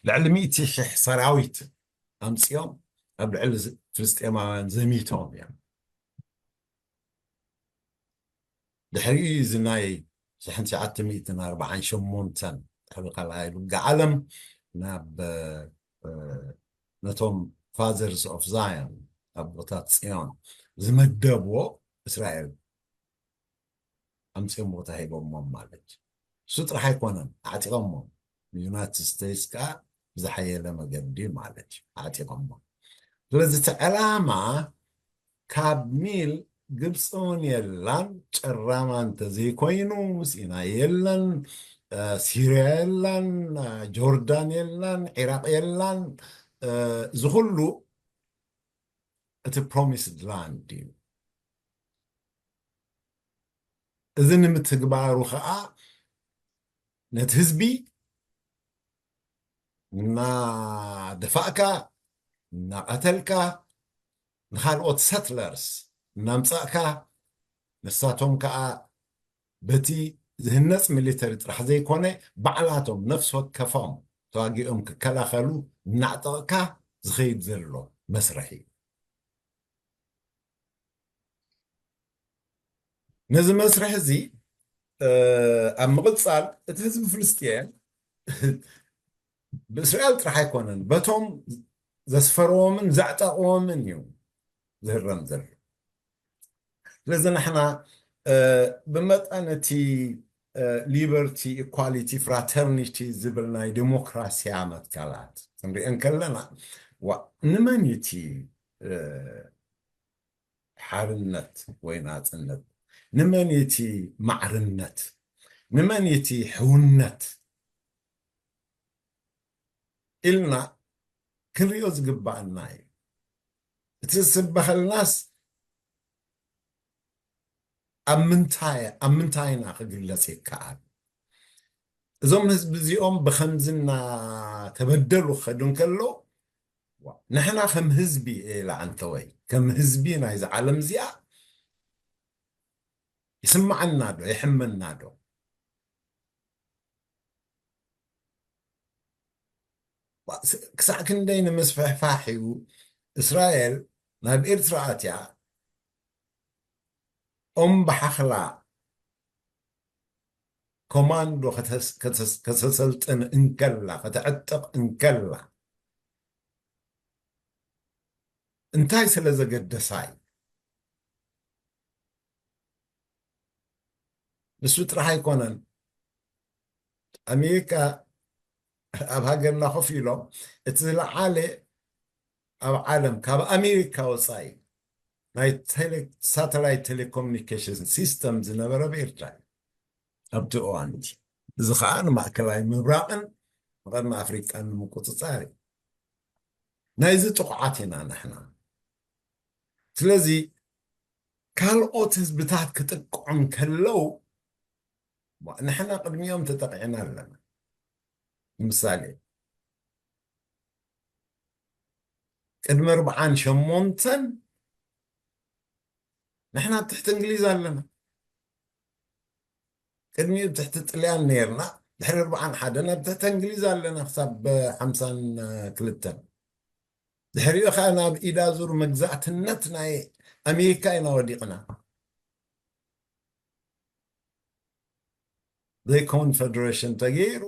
ልዕሊ ሚእቲ ሽሕ ሰራዊት ኣምፂኦም ኣብ ልዕሊ ፍልስጤማውያን ዘሚቶም እዮም። ድሕሪኡ እዚ ናይ ሽሕን ትሽዓተ ሚእትን ኣርባዓን ሸሞንተን ድሕሪ ካልኣይ ውግእ ዓለም ናብ፣ እ፣ ነቶም ፋዘርስ ኦፍ ዛዮን፣ ኣቦታት ጽዮን ዝመደብዎ እስራኤል ኣምጺኦም ቦታ ሂቦሞም ማለት እዩ። እሱ ጥራሕ ኣይኮነን፣ ኣዕጢቖሞም። ዩናይትድ ስቴትስ ከኣ ብዝሓየለ መገዲ ማለት እዩ ኣዕጢቖሞም። ስለዚ እቲ ዕላማ ካብ ኒል ግብፂ እውን የላን፣ ጨራማ እንተዘይኮይኑ ሲናይ የለን፣ እ፣ ሲርያ የላን፣ እ፣ ጆርዳን የላን፣ ዒራቕ የላን። እ፣ እዚ ኩሉ እቲ ፕሮሚስድ ላንድ እዩ። እዚ ንምትግባሩ ከዓ ነቲ ህዝቢ እናደፋእካ፣ እናቐተልካ፣ ንኻልኦት ሰትለርስ እናምጻእካ፣ ንሳቶም ከዓ በቲ ዝህነጽ ሚሊተሪ ጥራሕ ዘይኮነ፣ ባዕላቶም ነፍሲ ወከፎም ተዋጊኦም ክከላኸሉ እናዕጠቕካ ዝኸይድ ዘሎ መስርሕ እዩ። ነዚ መስርሕ እዚ፣ እ፣ ኣብ ምቕጻል እቲ ህዝቢ ፍልስጤም ብእስራኤል ጥራሕ ኣይኮነን፣ በቶም ዘስፈርዎምን ዘዕጠቕዎምን እዩ ዝህረም ዘሎ። ስለዚ ንሕና፣ እ፣ ብመጠን እቲ፣ እ፣ ሊበርቲ፣ ኢኳሊቲ፣ ፍራተርኒቲ ዝብል ናይ ዴሞክራስያ መትከላት ክንሪኦ እንከለና፣ ዋ፣ ንመን እዩ እቲ፣ እ፣ ሓርነት ወይ ናጽነት? ንመን እዩ እቲ ማዕርነት? ንመን እዩ እቲ ሕውነት? ኢልና ክንሪኦ ዝግባኣና እዩ። እቲ ዝስበኸልናስ ኣብ ምንታይ፣ ኣብ ምንታይና ክግለጽ ይከኣል? እዞም ህዝቢ እዚኦም ብኸምዚ እናተበደሉ ክኸዱ እንከለዉ፣ ዋ፣ ንሕና ከም ህዝቢ፣ ኢላ ኣንተወይ፣ ከም ህዝቢ ናይዛ ዓለም እዚኣ ይስምዓና ዶ? የሕመና ዶ? ዋ፣ ስ-፣ ክሳዕ ክንደይ ንምስፍሕፋሕ እዩ እስራኤል ናብ ኤርትራ ኣትያ፣ ኦም ብሓኽላ ኮማንዶ ከተስ-፣ ከተስ-፣ ከተሰልጥን እንከላ፣ ከተዕጥቕ እንከላ፣ እንታይ ስለ ዘገደሳ እዩ? ንሱ ጥራሕ ኣይኮነን። ኣሜሪካ ኣብ ሃገርና ኮፍ ኢሎም፣ እቲ ዝለዓለ ኣብ ዓለም ካብ ኣሜሪካ ወጻኢ ናይ ቴሌ-፣ ሳተላይት ቴሌኮሙኒኬሽን ሲስተም ዝነበረ ብኤርትራ እዩ ኣብቲ እዋን እቲ። እዚ ኸኣ ንማእከላይ ምብራቕን ንቐርኒ ኣፍሪቃን ንምቁጽጻር እዩ። ናይዚ ጥቑዓት ኢና ንሕና። ስለዚ ካልኦት ህዝብታት ክጥቅዑ እንከለዉ፣ ንሕና ቅድሚኦም ተጠቂዕና ኣለና። ንምሳሌ፣ ቅድሚ ኣርብዓን ሸሞንተን ንሕና ኣብ ትሕቲ እንግሊዝ ኣለና። ቅድሚኡ ኣብ ትሕቲ ጥልያን ነይርና፣ ድሕሪ ኣርብዓን ሓደን ኣብ ትሕቲ እንግሊዝ ኣለና ክሳብ ሓምሳን ክልተን። ድሕሪኡ ኸኣ ናብ ኢዳዙር መግዛእትነት ናይ ኣሜሪካ ኢና ወዲቕና። ዘይከውን ፈደሬሽን ተገይሩ፣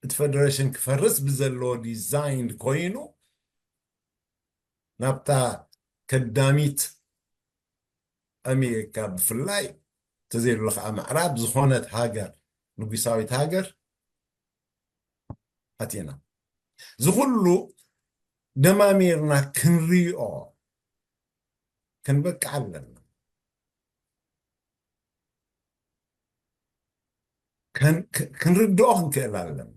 እቲ ፈደሬሽን ክፈርስ ብዘለዎ ዲዛይን ኮይኑ፣ ናብታ ከዳሚት ኣሜሪካ ብፍላይ፣ ተዘይሉ ከዓ ምዕራብ ዝኾነት ሃገር፣ ንጉሳዊት ሃገር ኣቲና። እዚ ኩሉ ደማሚርና ክንሪኦ ክንበቅዕ ኣለና። ከን-፣ ክ-፣ ክንርድኦ ክንክእል ኣለና።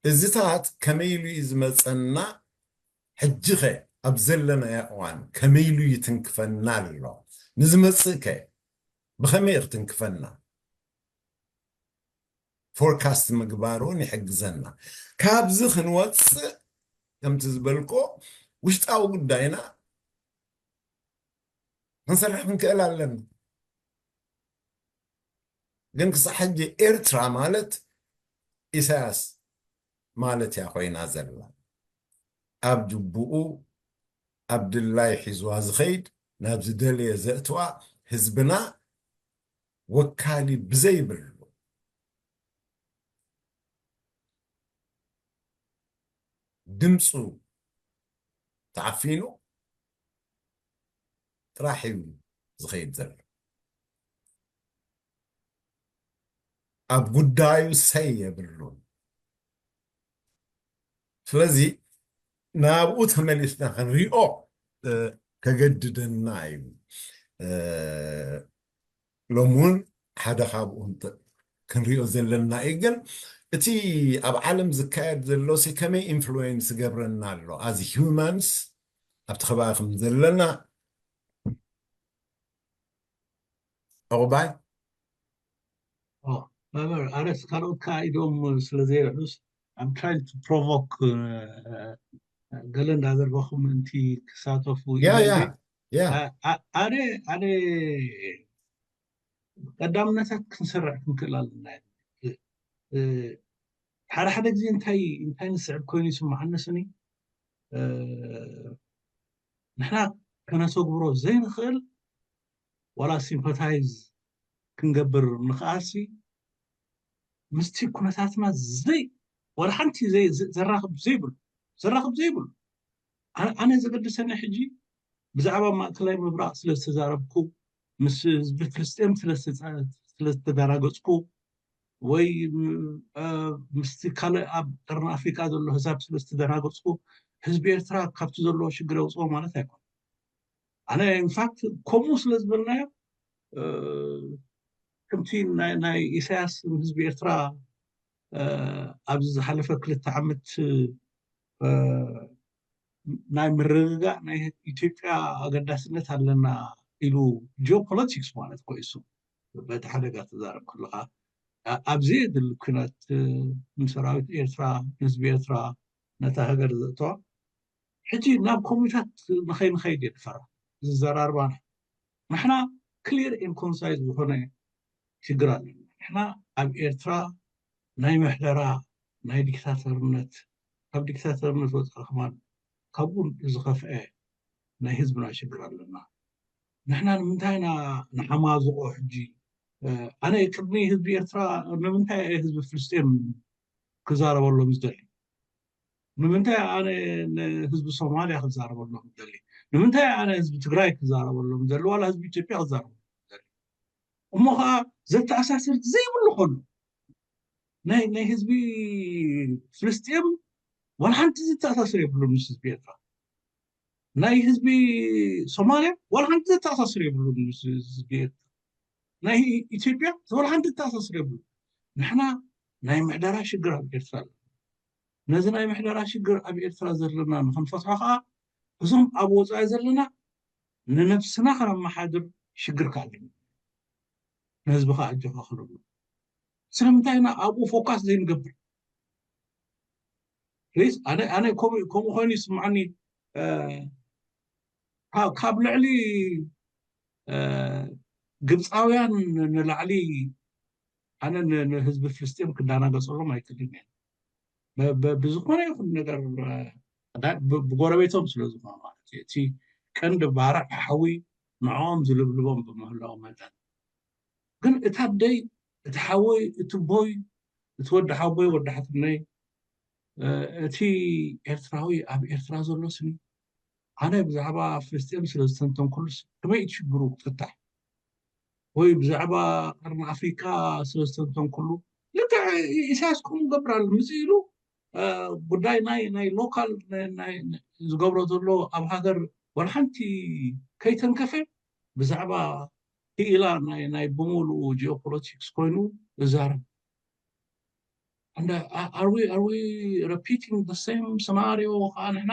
እዚታት ከመይ ኢሉ እዩ ዝመፀና? ሕጂ ኸ ኣብ ዘለናዮ እዋን ከመይ ኢሉ ይትንክፈና ኣሎ? ንዝመፅእ ከ ብኸመይ እዩ ክትንክፈና? ፎርካስት ምግባር እውን ይሕግዘና። ካብዚ ክንወፅእ፣ ከምቲ ዝበልኮ፣ ውሽጣዊ ጉዳይና ክንሰርሕ ክንክእል ኣለና። ግን ክሳዕ ሕጂ ኤርትራ ማለት ኢሳያስ ማለት እያ ኮይና ዘላ። ኣብ ጅቡኡ፣ ኣብ ድላይ ሒዝዋ ዝኸይድ፣ ናብ ዝደለየ ዘእትዋ፣ ህዝብና ወካሊ ብዘይብሉ፣ ድምፁ ተዓፊኑ ጥራሕ እዩ ዝኸይድ ዘሎ። ኣብ ጉዳዩ ሰይ የብሉን። ስለዚ ናብኡ ተመሊስና ክንሪኦ፣ እ፣ ከገድደና እዩ። እ፣ ሎሚ እውን ሓደ ካብኡ እንተ-፣ ክንሪኦ ዘለና እዩ። ግን እቲ ኣብ ዓለም ዝካየድ ዘሎ ሲ ከመይ ኢንፍሉዌንስ ይገብረና ኣሎ? ኣዝ ሂውማንስ ኣብቲ ከባቢ ከም ዘለና ዕቑባይ? ኦ፣ መምህር፣ ኣነስ ካልኦት ከኣ ኢዶም ስለ ዘይርሕስ፣ I'm trying to provoke፣ እ፣ ገለ እንዳዘርበኹም ምእንቲ ክሳተፉ ያ፣ ኢለ ያ፣ እንጂ፣ ያ። ኣ-፣ ኣ-፣ ኣነ፣ ኣነ ቀዳምነታት ክንሰርዕ ክንክእል ኣለና። እ፣ እ፣ ሓደ ሓደ ግዜ እንታይ፣ እንታይ ንስዕብ ኮይኑ ይስምዓኒ ስኒ፣ እ፣ ንሕና ከነተግብሮ ዘይንኽእል ዋላ ሲምፓታይዝ ክንገብር ንኽኣልሲ ምስቲ ኩነታትና ዘይ-፣ ዋላ ሓንቲ ዘይ-፣ ዘ-፣ ዘራኽብ ዘይብሉ፣ ዘራኽብ ዘይብሉ። ኣነ፣ ኣነ ዘገድሰኒ ሕጂ ብዛዕባ ማእከላይ ምብራቕ ስለ ዝተዛረብኩ፣ ምስ ህዝቢ ፍልስጤም ስለ ዝተጻ-፣ ስለ ዝተደናገጽኩ፣ ወይ፣ ም-፣ እ፣ ምስቲ ካልእ ኣብ ቀርኒ ኣፍሪቃ ዘሎ ህዛብ ስለ ዝተደናገጽኩ፣ ህዝቢ ኤርትራ ካብቲ ዘለዎ ሽግር የውጽኦ ማለት ኣይኮነን። ኣነ ኢንፋክት ከምኡ ስለ ዝበልናዮ፣ እ፣ ከምቲ ናይ፣ ናይ ኢሳያስ ንህዝቢ ኤርትራ፣ እ፣ ኣብዚ ዝሓለፈ ክልተ ዓመት፣ እ፣ ናይ ምርግጋእ ናይ ኢትዮጵያ ኣገዳስነት ኣለና ኢሉ፣ ጂኦፖለቲክስ ማለት እኮ እዩ እሱ። በቲ ሓደጋ ትዛረብ ከለኻ፣ ኣ-፣ ኣብ ዘየድሊ ኲናት፣ እ፣ ንሰራዊት ኤርትራ፣ ንህዝቢ ኤርትራ፣ ነታ ሃገር ዘእተዋ፣ ሕጂ ናብ ኮሚታት ንኸይንኸይድ እየ ዝፈርሕ። ዝዘራርባና ንሕና ክሊር ኤን ኮንሳይዝ ዝኾነ ሽግር ኣለና። ንሕና ኣብ ኤርትራ ናይ ምሕደራ፣ ናይ ዲክታተርነት፣ ካብ ዲክታተርነት ወፃኢ ከማን ካብኡ ዝኸፍአ ናይ ህዝብና ሽግር ኣለና። ንሕና ንምንታይ ኢና ንሓማዝቆ ሕጂ? እ፣ ኣነ ቅድሚ ህዝቢ ኤርትራ ንምንታይ እየ ህዝቢ ፍልስጤም ክዛረበሎም ዝደሊ? ንምንታይ ኣነ ንህዝቢ ሶማልያ ክዛረበሎም ዝደሊ? ንምንታይ ኣነ ህዝቢ ትግራይ ክዛረበሎም ዝደሊ? ዋላ ህዝቢ ኢትዮጵያ ክዛረበሎም ዝደሊ? እሞ ኸዓ ዘተኣሳስር ዘይብሉ ኾኑ። ናይ፣ ናይ ህዝቢ ፍልስጤም ዋላ ሓንቲ ዘተኣሳስር የብሉን ምስ ህዝቢ ኤርትራ። ናይ ህዝቢ ሶማልያ ዋላ ሓንቲ ዘተኣሳስር የብሉን ምስ ህዝቢ ኤርትራ። ናይ ኢትዮጵያ ዋላ ሓንቲ ዘተኣሳስር የብሉን። ንሕና ናይ ምሕደራ ሽግር ኣብ ኤርትራ ኣሎ። ነዚ ናይ ምሕደራ ሽግር ኣብ ኤርትራ ዘለና ንኽንፈትሖ ኸዓ፣ እዞም ኣብ ወጻኢ ዘለና ንነብስና ከነመሓድር ሽግር ከ ኣለና፣ ንህዝቢ ከ ኣጆኻ ክንብሎ። ስለምንታይ ኢና ኣብኡ ፎካስ ዘይንገብር? ፕሊዝ፣ ኣነ፣ ኣነ ከምኡ፣ ከምኡ ኮይኑ ይስምዓኒ። እ፣ ካብ፣ ካብ ልዕሊ፣ እ፣ ግብፃውያን ንላዕሊ ኣነ ን-፣ ንህዝቢ ፍልስጤም ክዳናገፀሎም ኣይክእልን እየ። ብ-፣ ብ-፣ ብዝኾነ ይኹን ነገር፣ እ፣ ዳ-፣ ብ-፣ ብጎረቤቶም ስለ ዝኾኑ ማለት እዩ። እቲ ቀንዲ ባርዕ ሓዊ ንዕኦም ዝልብልቦም ብምህላው መጠን። ግን እታ ኣደይ፣ እቲ ሓወይ፣ እቲ ቦይ፣ እቲ ወዲ ሓወቦይ፣ ወዲ ሓትነይ፣ እ፣ እቲ ኤርትራዊ ኣብ ኤርትራ ዘሎ ስኒ ኣነ ብዛዕባ ፍልስጤም ስለ ዝተንተንኩሉስ ከመይ እዩ ሽግሩ ክፍታሕ? ወይ ብዛዕባ ቀርኒ ኣፍሪቃ ስለ ዝተንተንኩሉ፣ ልክዕ ኢሳያስ ከምኡ ገብር ኣሎ። ምጽእ ኢሉ፣ እ፣ ጉዳይ ናይ፣ ናይ ሎካል ናይ፣ ናይ ዝገብሮ ዘሎ ኣብ ሃገር ወላ ሓንቲ ከይተንከፈ፣ ብዛዕባ ክኢላ ናይ፣ ናይ ብምሉኡ ጂኦፖለቲክስ ኮይኑ ይዛረብ። And, uh, are we, are we repeating the same scenario ከዓ ንሕና?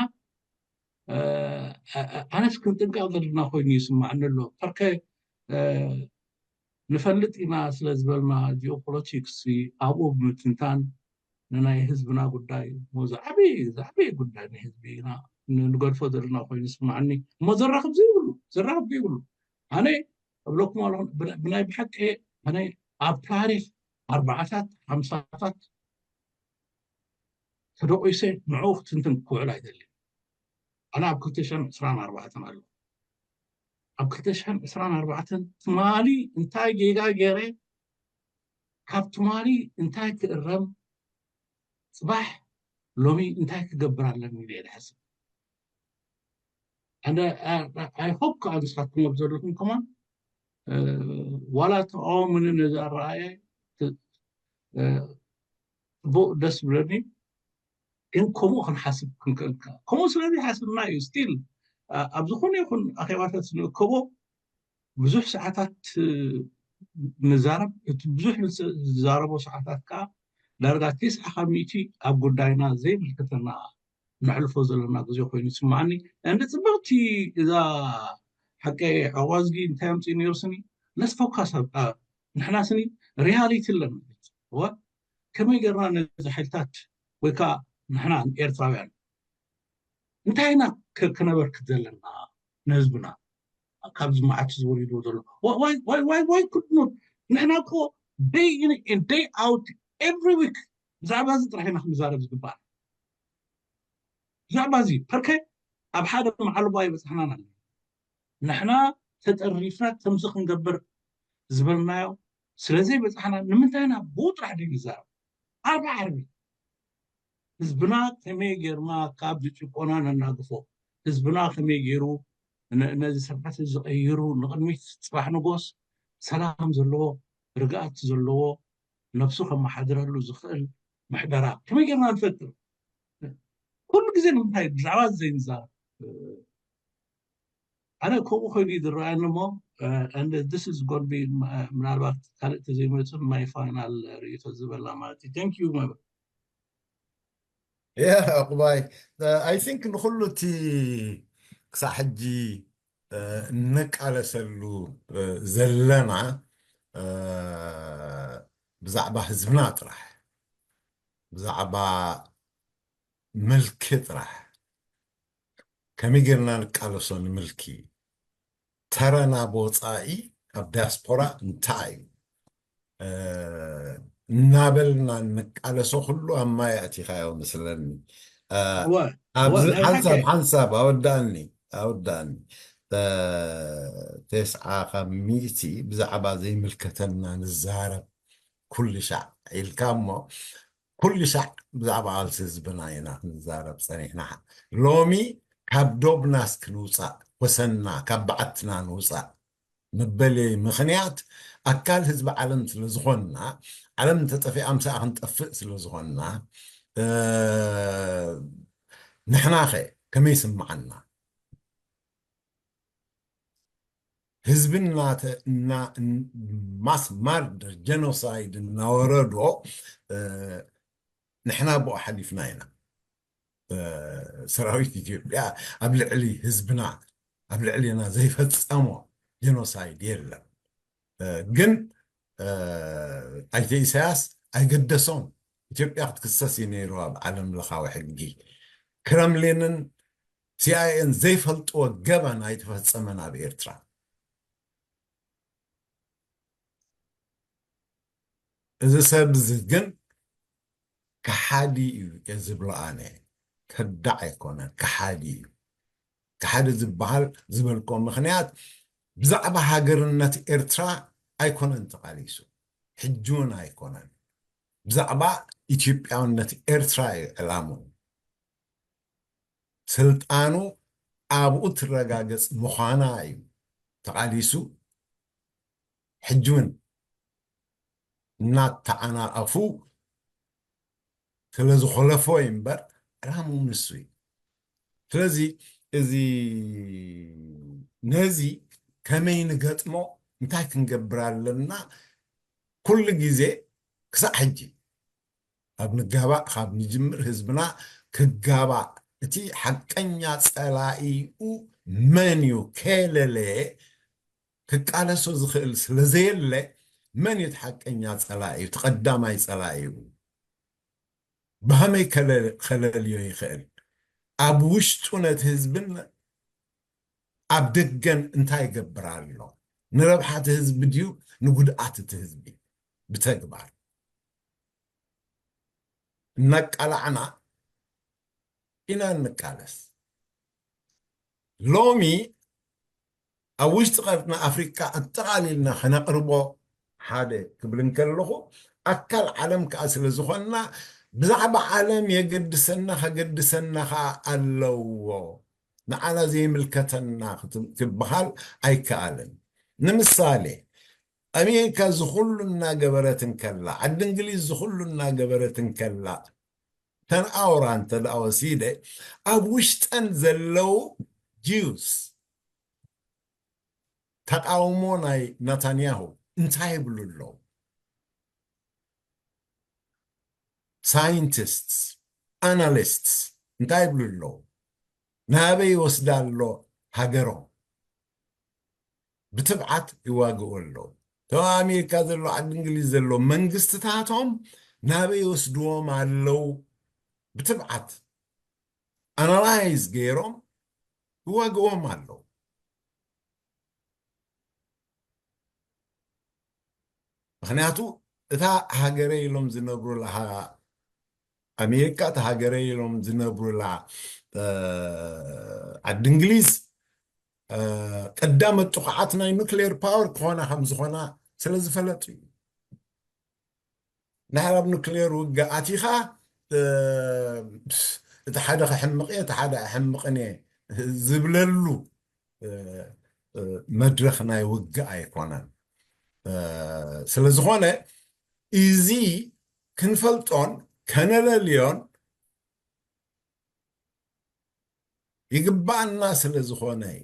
እ፣ እ፣ እ፣ ኣነስ ክንጥንቀቕ ዘለና ኮይኑ ይስማዕኒ ኣሎ። ፐርከ፣ እ፣ ንፈልጥ ኢና ስለ ዝበልና ጂኦፖለቲክስ ኣብኡ ብምትንታን ንናይ ህዝብና ጉዳይ እሞ ዝዓበየ፣ ዝዓበየ ጉዳይ ናይ ህዝቢ ኢና ን-፣ ንገድፎ ዘለና ኮይኑ ይስማዕኒ። እሞ ዘራኽብ ዘይብሉ፣ ዘራኽብ ዘይብሉ። ኣነ እብለኩም ኣለኹ፣ ብና-፣ ብናይ ብሓቂ ኣነ ኣብ ታሪኽ ኣርባዓታት፣ ሓምሳታት ተደቂሰ ንዕኡ ክትንትን ክውዕል ኣይደልን። ኣነ ኣብ ክልተ ሽሕን ዕስራን ኣርባዕተን ኣለኹ። ኣብ ክልተ ሽሕን ዕስራን ኣርባዕተን ትማሊ እንታይ ጌጋ ገይረ፣ ካብ ትማሊ እንታይ ክእረም፣ ጽባሕ ሎሚ እንታይ ክገብር ኣለኒ ኢለ እየ ዝሓስብ። And I, I, I hope ከዓ ንስኻትኩም ኣብ ዘለኹም ከማን፣ እ፣ ዋላ ተቃወሙኒ ነዚ ኣረኣእያ፣ እ፣ እ፣ ጽቡቅ ደስ ብለኒ፣ ግን ከምኡ ክንሓስብ ክንክእል ከ-፣ ከምኡ ስለ ዘይሓስብና እዩ ስቲል፣ እ፣ ኣብ ዝኾነ ይኹን ኣኼባታት ንእከቦ ብዙሕ ሰዓታት፣ እ፣ ንዛረብ። እቲ ብዙሕ ንዘ-፣ ዝዛረቦ ሰዓታት ከዓ ዳርጋ ተስዓ ካብ ሚእቲ ኣብ ጉዳይና ዘይምልከተና ነሕልፎ ዘለና ግዜ ኮይኑ ይስማዓኒ። እንደ ጽብቕቲ እዛ ሓቂ ኣዋዝጊ እንታይ ኣምጺኡ ነይሩ ስኒ? ነስ ፎካስ ኣብ፣ ኣብ ንሕና ስኒ ሪያሊቲ ኣለና። እወ፣ ከመይ ጌርና ነዚ ሓይልታት ወይ ከዓ ንሕና ኤርትራውያን እንታይ ኢና ክ-፣ ክነበርክት ዘለና ንህዝብና ካብዚ መዓት ዝወሪድዎ ዘሎ? Why, why, why, why, why could not? ንሕና እኮ day in and day out every week ብዛዕባ እዚ ጥራሕ ኢና ክንዛረብ ዝግባእ። ብዛዕባ እዚ ፐርከ ኣብ ሓደ መዓልቦ ኣይበጻሕናን ኣለና። ንሕና ተጠሪፍና ከምዚ ክንገብር ዝበልናዮ ስለ ዘይበጻሕና ንምንታይ ኢና ብኡ ጥራሕ ደይ ንዛረብ? ዓርቢ ዓርቢ ህዝብና ከመይ ጌርና ካብ ዝጭቆና ነናግፎ? ህዝብና ከመይ ጌሩ ነ-፣ ነዚ ስርዓት እዚ ዝቐይሩ፣ ንቕድሚት ጽባሕ ንጎስ ሰላም ዘለዎ፣ ርግኣት ዘለዎ፣ ነብሱ ከመሓድረሉ ዝኽእል ምሕደራ ከመይ ጌርና ንፈጥር? ኩሉ ግዜ ንምንታይ ብዛዕባ እዚ ዘይንዛረብ? ኣነ ከምኡ ኮይኑ እዩ ዝረኣየኒ እሞ፣ እ፣ and this is going to be፣ ም-፣ ምናልባት ካልእ ተዘይመፅእ my final ርእይቶ ዝበላ ማለት እዩ። Thank you፣ my brother። ያ ዕቁባይ፣ I think ንኩሉ እቲ ክሳዕ ሕጂ፣ እ፣ እንቃለሰሉ፣ እ፣ ዘለና፣ እ፣ ብዛዕባ ህዝብና ጥራሕ፣ ብዛዕባ ምልኪ ጥራሕ፣ ከመይ ጌርና ንቃለሶ ንምልኪ፣ ተረና ብወጻኢ ኣብ ዳያስፖራ እንታይ እዩ፣ እ፣ እናበልና እንቃለሶ ኩሉ ኣብ ማይ ኣእቲኻዮ መስለኒ። እ፣ እወ፣ እወ፣ ኣብዚ ናይ ሓንሳብ ብሓቂ። ሓንሳብ ኣወዳእኒ፣ ኣወዳእኒ። እ፣ ተስዓ ካብ ሚእቲ ብዛዕባ ዘይምልከተና ንዛረብ ኩሉ ሻዕ ኢልካ እሞ፣ ኩሉ ሻዕ ብዛዕባ ቃልሲ ህዝብና ኢና ክንዛረብ ጸኒሕና። ሎሚ ካብ ዶብናስ ክንውጻእ፣ ወሰንና ካብ በዓትና ንውጻእ መበለይ ምኽንያት ኣካል ህዝቢ ዓለም ስለ ዝኾንና፣ ዓለም እንተጠፊኣ ምሳኣ ክንጠፍእ ስለ ዝኾንና፣ እ፣ ንሕናኸ ከመይ ይስምዓና? ህዝቢ እናተ-፣ እና-፣ ን-፣ ማስ ማርደር፣ ጀኖሳይድ እናወረዶ፣ እ፣ ንሕና ብኡ ሓሊፍና ኢና። እ፣ ሰራዊት ኢትዮጵያ ኣብ ልዕሊ ህዝብና፣ ኣብ ልዕሊና ዘይፈጸሞ ጀኖሳይድ የለን። እ፣ ግን፣ እ፣ ኣይተ ኢሳያስ ኣይገደሶም። ኢትዮጵያ ክትክሰስ እዩ ነይሩ ኣብ ዓለም ለኻዊ ሕጊ። ክረምሊንን ሲ ኣይ ኤን ዘይፈልጥዎ ገበን ኣይተፈጸመን ኣብ ኤርትራ። እዚ ሰብ እዚ ግን ከሓዲ እዩ እየ ዝብሎ ኣነ። ከዳዕ ኣይኮነን፣ ከሓዲ እዩ። ከሓዲ ዝበሃል ዝበልኮ ምኽንያት ብዛዕባ ሃገርነት ኤርትራ ኣይኮነን ተቓሊሱ፣ ሕጂ እውን ኣይኮነን። ብዛዕባ ኢትዮጵያውነት ኤርትራ እዩ ዕላምኡ። ስልጣኑ ኣብኡ ትረጋገጽ ምዃና እዩ ተቓሊሱ። ሕጂ እውን እናተዓናቐፉ ስለ ዝኾለፎ እዩ እምበር ዕላምኡ ንሱ እዩ። ስለዚ እዚ ነዚ ከመይ ንገጥሞ፣ እንታይ ክንገብር ኣለና? ኩሉ ግዜ ክሳዕ ሕጂ ኣብ ንጋባእ ካብ ንጅምር ህዝብና ክጋባእ፣ እቲ ሓቀኛ ጸላኢኡ መን እዩ ከለለ ክቃለሶ ዝኽእል ስለ ዘየለ፣ መን እዩ እቲ ሓቀኛ ጸላኢኡ፣ እቲ ቀዳማይ ጸላኢኡ? ብኸመይ ከለ-፣ ከለልዮ ይኽእል? ኣብ ውሽጡ ነቲ ህዝብን ኣብ ደገን እንታይ ይገብር ኣሎ? ንረብሓ እቲ ህዝቢ ድዩ ንጉድኣት እቲ ህዝቢ? ብተግባር እናቃላዕና ኢና እንቃለስ። ሎሚ ኣብ ውሽጢ ቀርኒ ኣፍሪቃ ኣጠቓሊልና ከነቕርቦ ሓደ ክብል እንከለኹ፣ ኣካል ዓለም ከኣ ስለ ዝኾንና፣ ብዛዕባ ዓለም የገድሰና፣ ከገድሰና ከኣ ኣለዎ። ንዓና ዘይምልከተና ክት-፣ ክበሃል ኣይከኣልን። ንምሳሌ፣ ኣሜሪካ ዝኹሉ እናገበረት እንከላ፣ ዓዲ እንግሊዝ ዝኹሉ እናገበረት እንከላ፣ ተን ኣውራ እንተ ደኣ ወሲደ፣ ኣብ ውሽጠን ዘለዉ ጂውስ ተቃውሞ ናይ ናታንያሁ እንታይ ይብሉ ኣለዉ? ሳይንቲስትስ፣ ኣናሊስትስ እንታይ ይብሉ ኣለዉ? ናበይ ይወስዳ ኣሎ ሃገሮም? ብትብዓት ይዋግኡ ኣለዉ። እቶም ኣብ ኣሜሪካ ዘለዉ፣ ዓዲ እንግሊዝ ዘለዉ መንግስትታቶም ናበይ ይወስድዎም ኣለዉ? ብትብዓት ኣናላይዝ ገይሮም ይዋግዎም ኣለዉ። ምኽንያቱ እታ ሃገረይ ኢሎም ዝነብሩላ፣ ኣሜሪካ እታ ሃገረይ ኢሎም ዝነብሩላ፣ እ፣ ዓዲ እንግሊዝ፣ እ፣ ቀዳመ ጥቑዓት ናይ ኑክሌር ፓወር ክኾና ከም ዝኾና ስለ ዝፈለጡ እዩ። እንድሕር ኣብ ኑክሌር ውግእ ኣቲኻ፣ እ፣ እቲ ሓደ ከሕምቕ እየ፣ እቲ ሓደ ኣሕምቕን እየ ዝብለሉ፣ እ፣ እ፣ መድረኽ ናይ ውግእ ኣይኮነን። እ፣ ስለ ዝኾነ፣ እዚ ክንፈልጦን ከነለልዮን ይግባኣና ስለ ዝኾነ እዩ።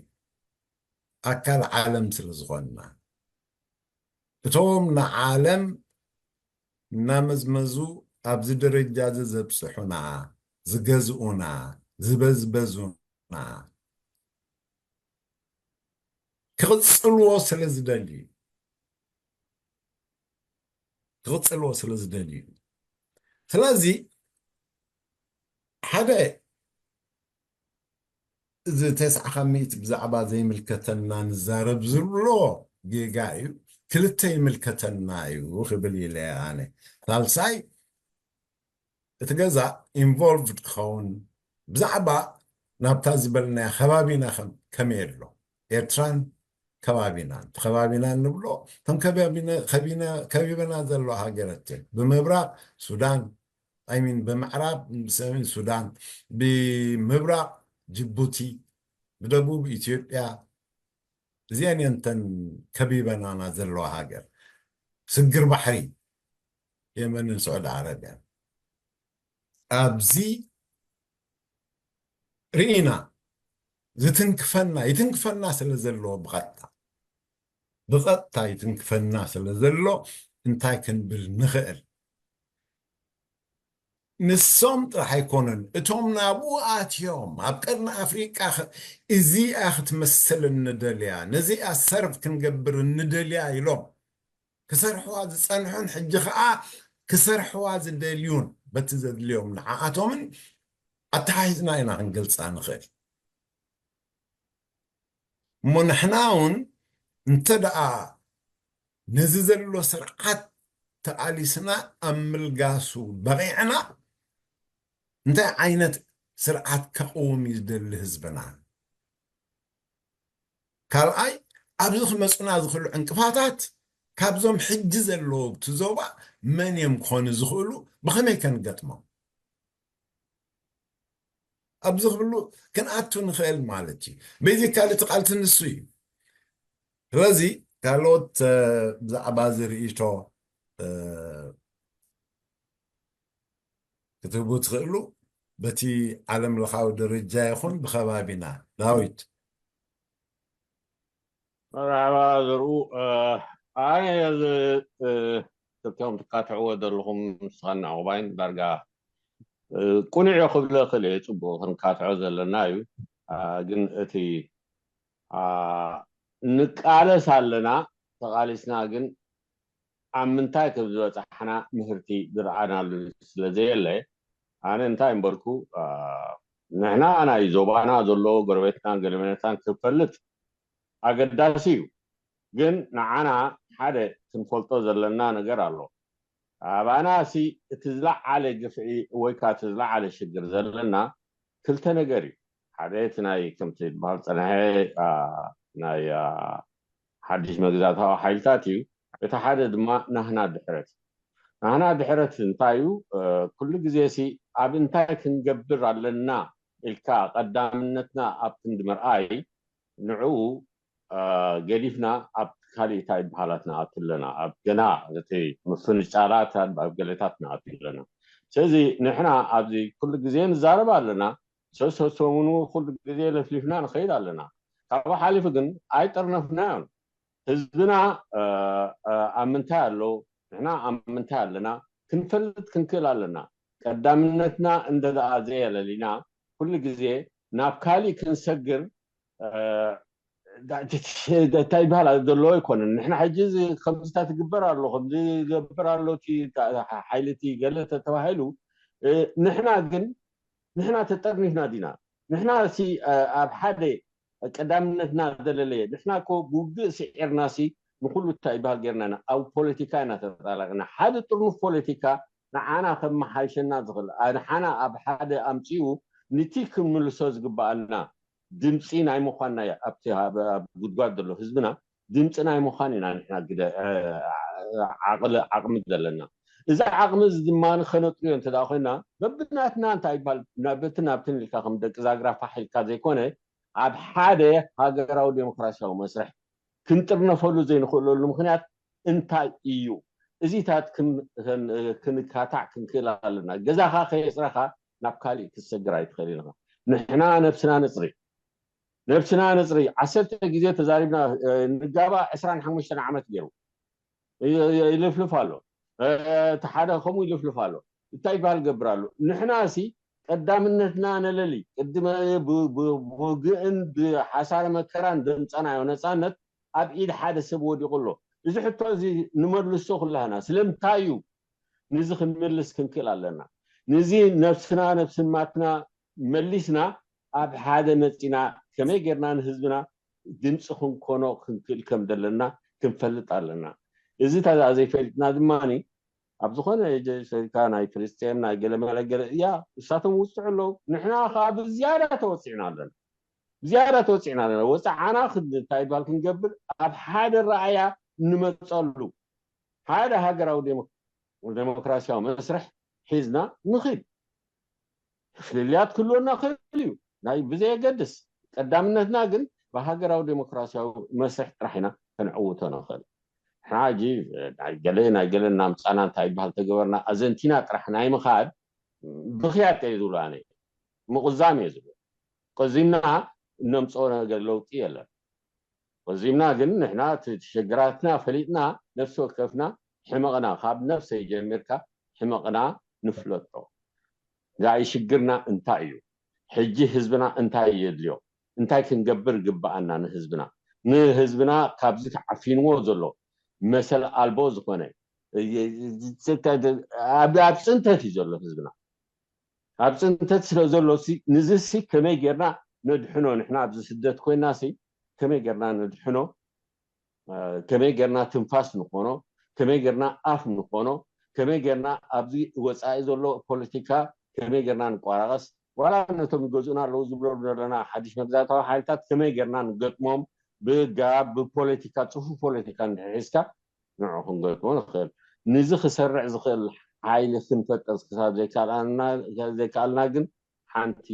ኣካል ዓለም ስለ ዝኾንና፣ እቶም ንዓለም እናመዝመዙ ኣብዚ ደረጃ እዚ ዘብጽሑና፣ ዝገዝኡና፣ ዝበዝበዙና፣ ክቕጽልዎ ስለ ዝደልዩ፣ ክቕጽልዎ ስለ ዝደልዩ። ስለዚ ሓደ፣ እዚ ተስዓ ካብ ሚእቲ ብዛዕባ ዘይምልከተና ንዛረብ ዝብሎ ጌጋ እዩ። ክልተ ይምልከተና እዩ ክብል ኢለ ኣነ። ሳልሳይ፣ እቲ ገዛ ኢንቮልቭድ ክኸውን ብዛዕባ ናብታ ዝበልናያ ከባቢና ከም-፣ ከመይ ኣሎ? ኤርትራን ከባቢናን፣ እቲ ከባቢና እንብሎ፣ እቶም ከባቢና፣ ከቢና-፣ ከቢበና ዘለዋ ሃገራት እየን። ብምብራቕ ሱዳን፣ ኣይ ሚን፣ ብምዕራብ ሰሜን ሱዳን፣ ብምብራቕ ጅቡቲ፣ ብደቡብ ኢትዮጵያ፣ እዚአን እየን እተን ከቢበናና ዘለዋ ሃገር። ስግር ባሕሪ፣ የመንን ስዑዲ ዓረብያን። ኣብዚ ርኢና ዝትንክፈና፣ ይትንክፈና ስለ ዘሎ ብቐጥታ፣ ብቐጥታ ይትንክፈና ስለ ዘሎ እንታይ ክንብል ንኽእል? ንሶም ጥራሕ ኣይኮነን፣ እቶም ናብኡ ኣትዮም ኣብ ቀርኒ ኣፍሪቃ ኸ-፣ እዚኣ ክትመስል እንደልያ፣ ነዚኣ ሰርቭ ክንገብር እንደልያ ኢሎም ክሰርሕዋ ዝጸንሑን ሕጂ ኸኣ ክሰርሕዋ ዝደልዩን በቲ ዘድልዮም ንዓኣቶምን ኣተሓሒዝና ኢና ክንገልጻ ንኽእል። እሞ ንሕና እውን እንተ ደኣ ነዚ ዘሎ ስርዓት ተቓሊስና ኣብ ምልጋሱ በቒዕና፣ እንታይ ዓይነት ስርዓት ከቕውም እዩ ዝደሊ ህዝብና? ካልኣይ፣ ኣብዚ ክመጹና ዝኽእሉ ዕንቅፋታት ካብዞም ሕጂ ዘለዉ ኣብቲ ዞባ መን እዮም ክኾኑ ዝኽእሉ? ብኸመይ ከ ንገጥሞም? ኣብዚ ክብሉ ክንኣቱ ንኽእል ማለት እዩ። ቤዚካሊ እቲ ቃልሲ ንሱ እዩ። ስለዚ ካልኦት ብዛዕባ እዚ ርእይቶ ክትህቡ ትኽእሉ፣ በቲ ዓለም ለኻዊ ደረጃ ይኹን ብከባቢና። ዳዊት። መርሓባ ዘርኡ። ኣነ እዚ ክልቲኦም ትካትዕዎ ዘለኹም ንስኻን ዕቑባይን ዳርጋ ቁኑዕ እዮ ክብለ ክእል እየ። ፅቡቅ ክንካትዖ ዘለና እዩ። ግን እቲ ንቃለስ ኣለና፣ ተቃሊስና ግን ኣብ ምንታይ ከም ዝበፃሕና ምህርቲ ዝረኣናሉ ስለዘየለ፣ ኣነ እንታይ እምበልኩ፣ ንሕና ናይ ዞባና ዘሎ ጎረቤትና ገለመለታን ክፈልጥ ኣገዳሲ እዩ። ግን ንዓና ሓደ ክንፈልጦ ዘለና ነገር ኣሎ። ኣባና ሲ እቲ ዝለዓለ ግፍዒ ወይ ከዓ እቲ ዝለዓለ ሽግር ዘለና ክልተ ነገር እዩ። ሓደ እቲ ናይ ከምቲ ዝበሃል ፀንሐ ናይ ሓድሽ መግዛእታዊ ሓይልታት እዩ። እቲ ሓደ ድማ ናህና ድሕረት። ናህና ድሕረት እንታይ እዩ? ኩሉ ግዜ ሲ ኣብ እንታይ ክንገብር ኣለና ኢልካ ቀዳምነትና ኣብ ክንዲ ምርኣይ ንዕኡ ገዲፍና ኣብ ካሊእ እንታይ ይበሃላት ንኣቱ ኣለና። ኣብ ገና እቲ ምፍንጫላት ኣብ ገሌታት ንኣቱ ኣለና። ስለዚ ንሕና ኣብዚ ኩሉ ግዜ ንዛረብ ኣለና። ሰሰሰሙኑ ኩሉ ግዜ ለፍሊፍና ንኸይድ ኣለና። ካብኡ ሓሊፉ ግን ኣይጠርነፍናዮን። ህዝብና ኣብ ምንታይ ኣሎ፣ ንሕና ኣብ ምንታይ ኣለና ክንፈልጥ ክንክእል ኣለና። ቀዳምነትና እንደ ደኣ ዘየለሊና ኩሉ ግዜ ናብ ካሊእ ክንሰግር እንታይ ይበሃል ዘሎ ኣይኮነን። ንሕና ሕጂ ከምዚታት ይግበር ኣሎ፣ ከምዚ ይገብር ኣሎ፣ ሓይሊ እቲ ገለ ተተባሂሉ፣ ንሕና ግን ንሕና ተጠርኒፍና ዲና? ንሕና ሲ ኣብ ሓደ ቀዳምነትና ዘለለየ ንሕና ኮ ብውግእ ስዒርና ሲ ንኩሉ እንታይ ይበሃል ጌርና ኢና? ኣብ ፖለቲካ ኢና ተጣላቂና። ሓደ ጥርኑፍ ፖለቲካ ንዓና ከመሓይሸና ዝኽእል፣ ንዓና ኣብ ሓደ ኣምፂኡ ንቲ ክንምልሶ ዝግበኣና ድምፂ ናይ ምዃንና ኣብቲ ኣብ ጉድጓድ ዘሎ ህዝብና ድምፂ ናይ ምዃን ኢና ንሕና ግደ ዓቕሊ ዓቕሚ ዘለና። እዚ ዓቕሚ እዚ ድማ ከነጥርዮ እንተ ኮይና በብናትና እንታይ ይበሃል በቲ ናብትን ኢልካ ከም ደቂ ዛግራ ፋሕ ኢልካ ዘይኮነ ኣብ ሓደ ሃገራዊ ዴሞክራሲያዊ መስርሕ ክንጥርነፈሉ ዘይንኽእለሉ ምኽንያት እንታይ እዩ? እዚታት ክንካታዕ ክንክእል ኣለና። ገዛኻ ከየፅረኻ ናብ ካሊእ ክትሰግር ኣይትኽእል ኢኻ። ንሕና ነብስና ነፅሪ፣ ነብስና ነፅሪ። ዓሰርተ ግዜ ተዛሪብና ንጋባ ዕስራን ሓሙሽተን ዓመት ገይሩ ይልፍልፍ ኣሎ። እቲ ሓደ ከምኡ ይልፍልፍ ኣሎ። እንታይ ይበሃል ገብር ኣሎ። ንሕና ሲ ቀዳምነትና ነለሊ ቅድመ ብውግእን ብሓሳረ መከራን ዘምፀናዮ ነፃነት ኣብ ኢድ ሓደ ሰብ ወዲቑ ኣሎ። እዚ ሕቶ እዚ ንመልሶ ኩላህና ስለምንታይ እዩ ንዚ ክንምልስ ክንክእል ኣለና። ንዚ ነብስና ነብስን ማትና መሊስና ኣብ ሓደ መፂና ከመይ ጌርና ንህዝብና ድምፂ ክንኮኖ ክንክእል ከም ዘለና ክንፈልጥ ኣለና። እዚ ተዛ ዘይፈሊጥና ድማ ኣብ ዝኾነ ሰሪካ ናይ ፍልስጤም ናይ ገለ መለገለ እያ እሳቶም ውፅዑ ኣለዉ። ንሕና ከዓ ብዝያዳ ተወፂዕና ኣለና። ብዝያዳ ተወፂዕና ኣለና። ወፃዓና እንታይ ይበሃል ክንገብር ኣብ ሓደ ረኣያ እንመፀሉ ሓደ ሃገራዊ ዴሞክራሲያዊ መስርሕ ሒዝና ንኽድ። ፍልልያት ክህልወና ክእል እዩ ናይ ብዘየገድስ ቀዳምነትና ግን ብሃገራዊ ዴሞክራሲያዊ መስርሕ ጥራሕ ኢና ከነዕውቶ ንኽእል። ሕጂ ናይ ገለ ናይ ገለ እናምፃና እንታይ ይበሃል ተገበርና ኣዘንቲና ጥራሕ ናይ ምኻድ ብኽያት እየ ዝብሉ ኣነ ምቑዛም እየ ዝብሉ። ቆዚምና እነምፅኦ ነገር ለውጢ የለን። ቆዚምና ግን ንሕና እቲ ሽግራትና ፈሊጥና ነፍሲ ወከፍና ሕመቕና ካብ ነፍሰይ ጀሚርካ ሕመቕና ንፍለጦ። ዛይ ሽግርና እንታይ እዩ? ሕጂ ህዝብና እንታይ የድልዮ? እንታይ ክንገብር ግብኣና ንህዝብና? ንህዝብና ካብዚ ተዓፊንዎ ዘሎ መሰል ኣልቦ ዝኾነ ኣብ ፅንተት እዩ ዘሎ ህዝብና። ኣብ ፅንተት ስለ ዘሎ ንዝሲ ከመይ ጌርና ነድሕኖ? ንሕና ኣብዚ ስደት ኮይና ሲ ከመይ ጌርና ነድሕኖ? ከመይ ጌርና ትንፋስ ንኾኖ? ከመይ ጌርና ኣፍ ንኾኖ? ከመይ ጌርና ኣብዚ ወፃኢ ዘሎ ፖለቲካ ከመይ ጌርና ንቋራቐስ? ዋላ ነቶም ይገዝኡና ኣለዉ ዝብለሉ ዘለና ሓድሽ መግዛእታዊ ሓይልታት ከመይ ጌርና ንገጥሞም? ብጋ ብፖለቲካ ፅፉፍ ፖለቲካ እንድሕር ሒዝካ ንዑ ክንገጥሞ ንኽእል። ንዚ ክሰርዕ ዝኽእል ሓይሊ ክንፈጥር ክሳብ ዘይከኣልና ግን ሓንቲ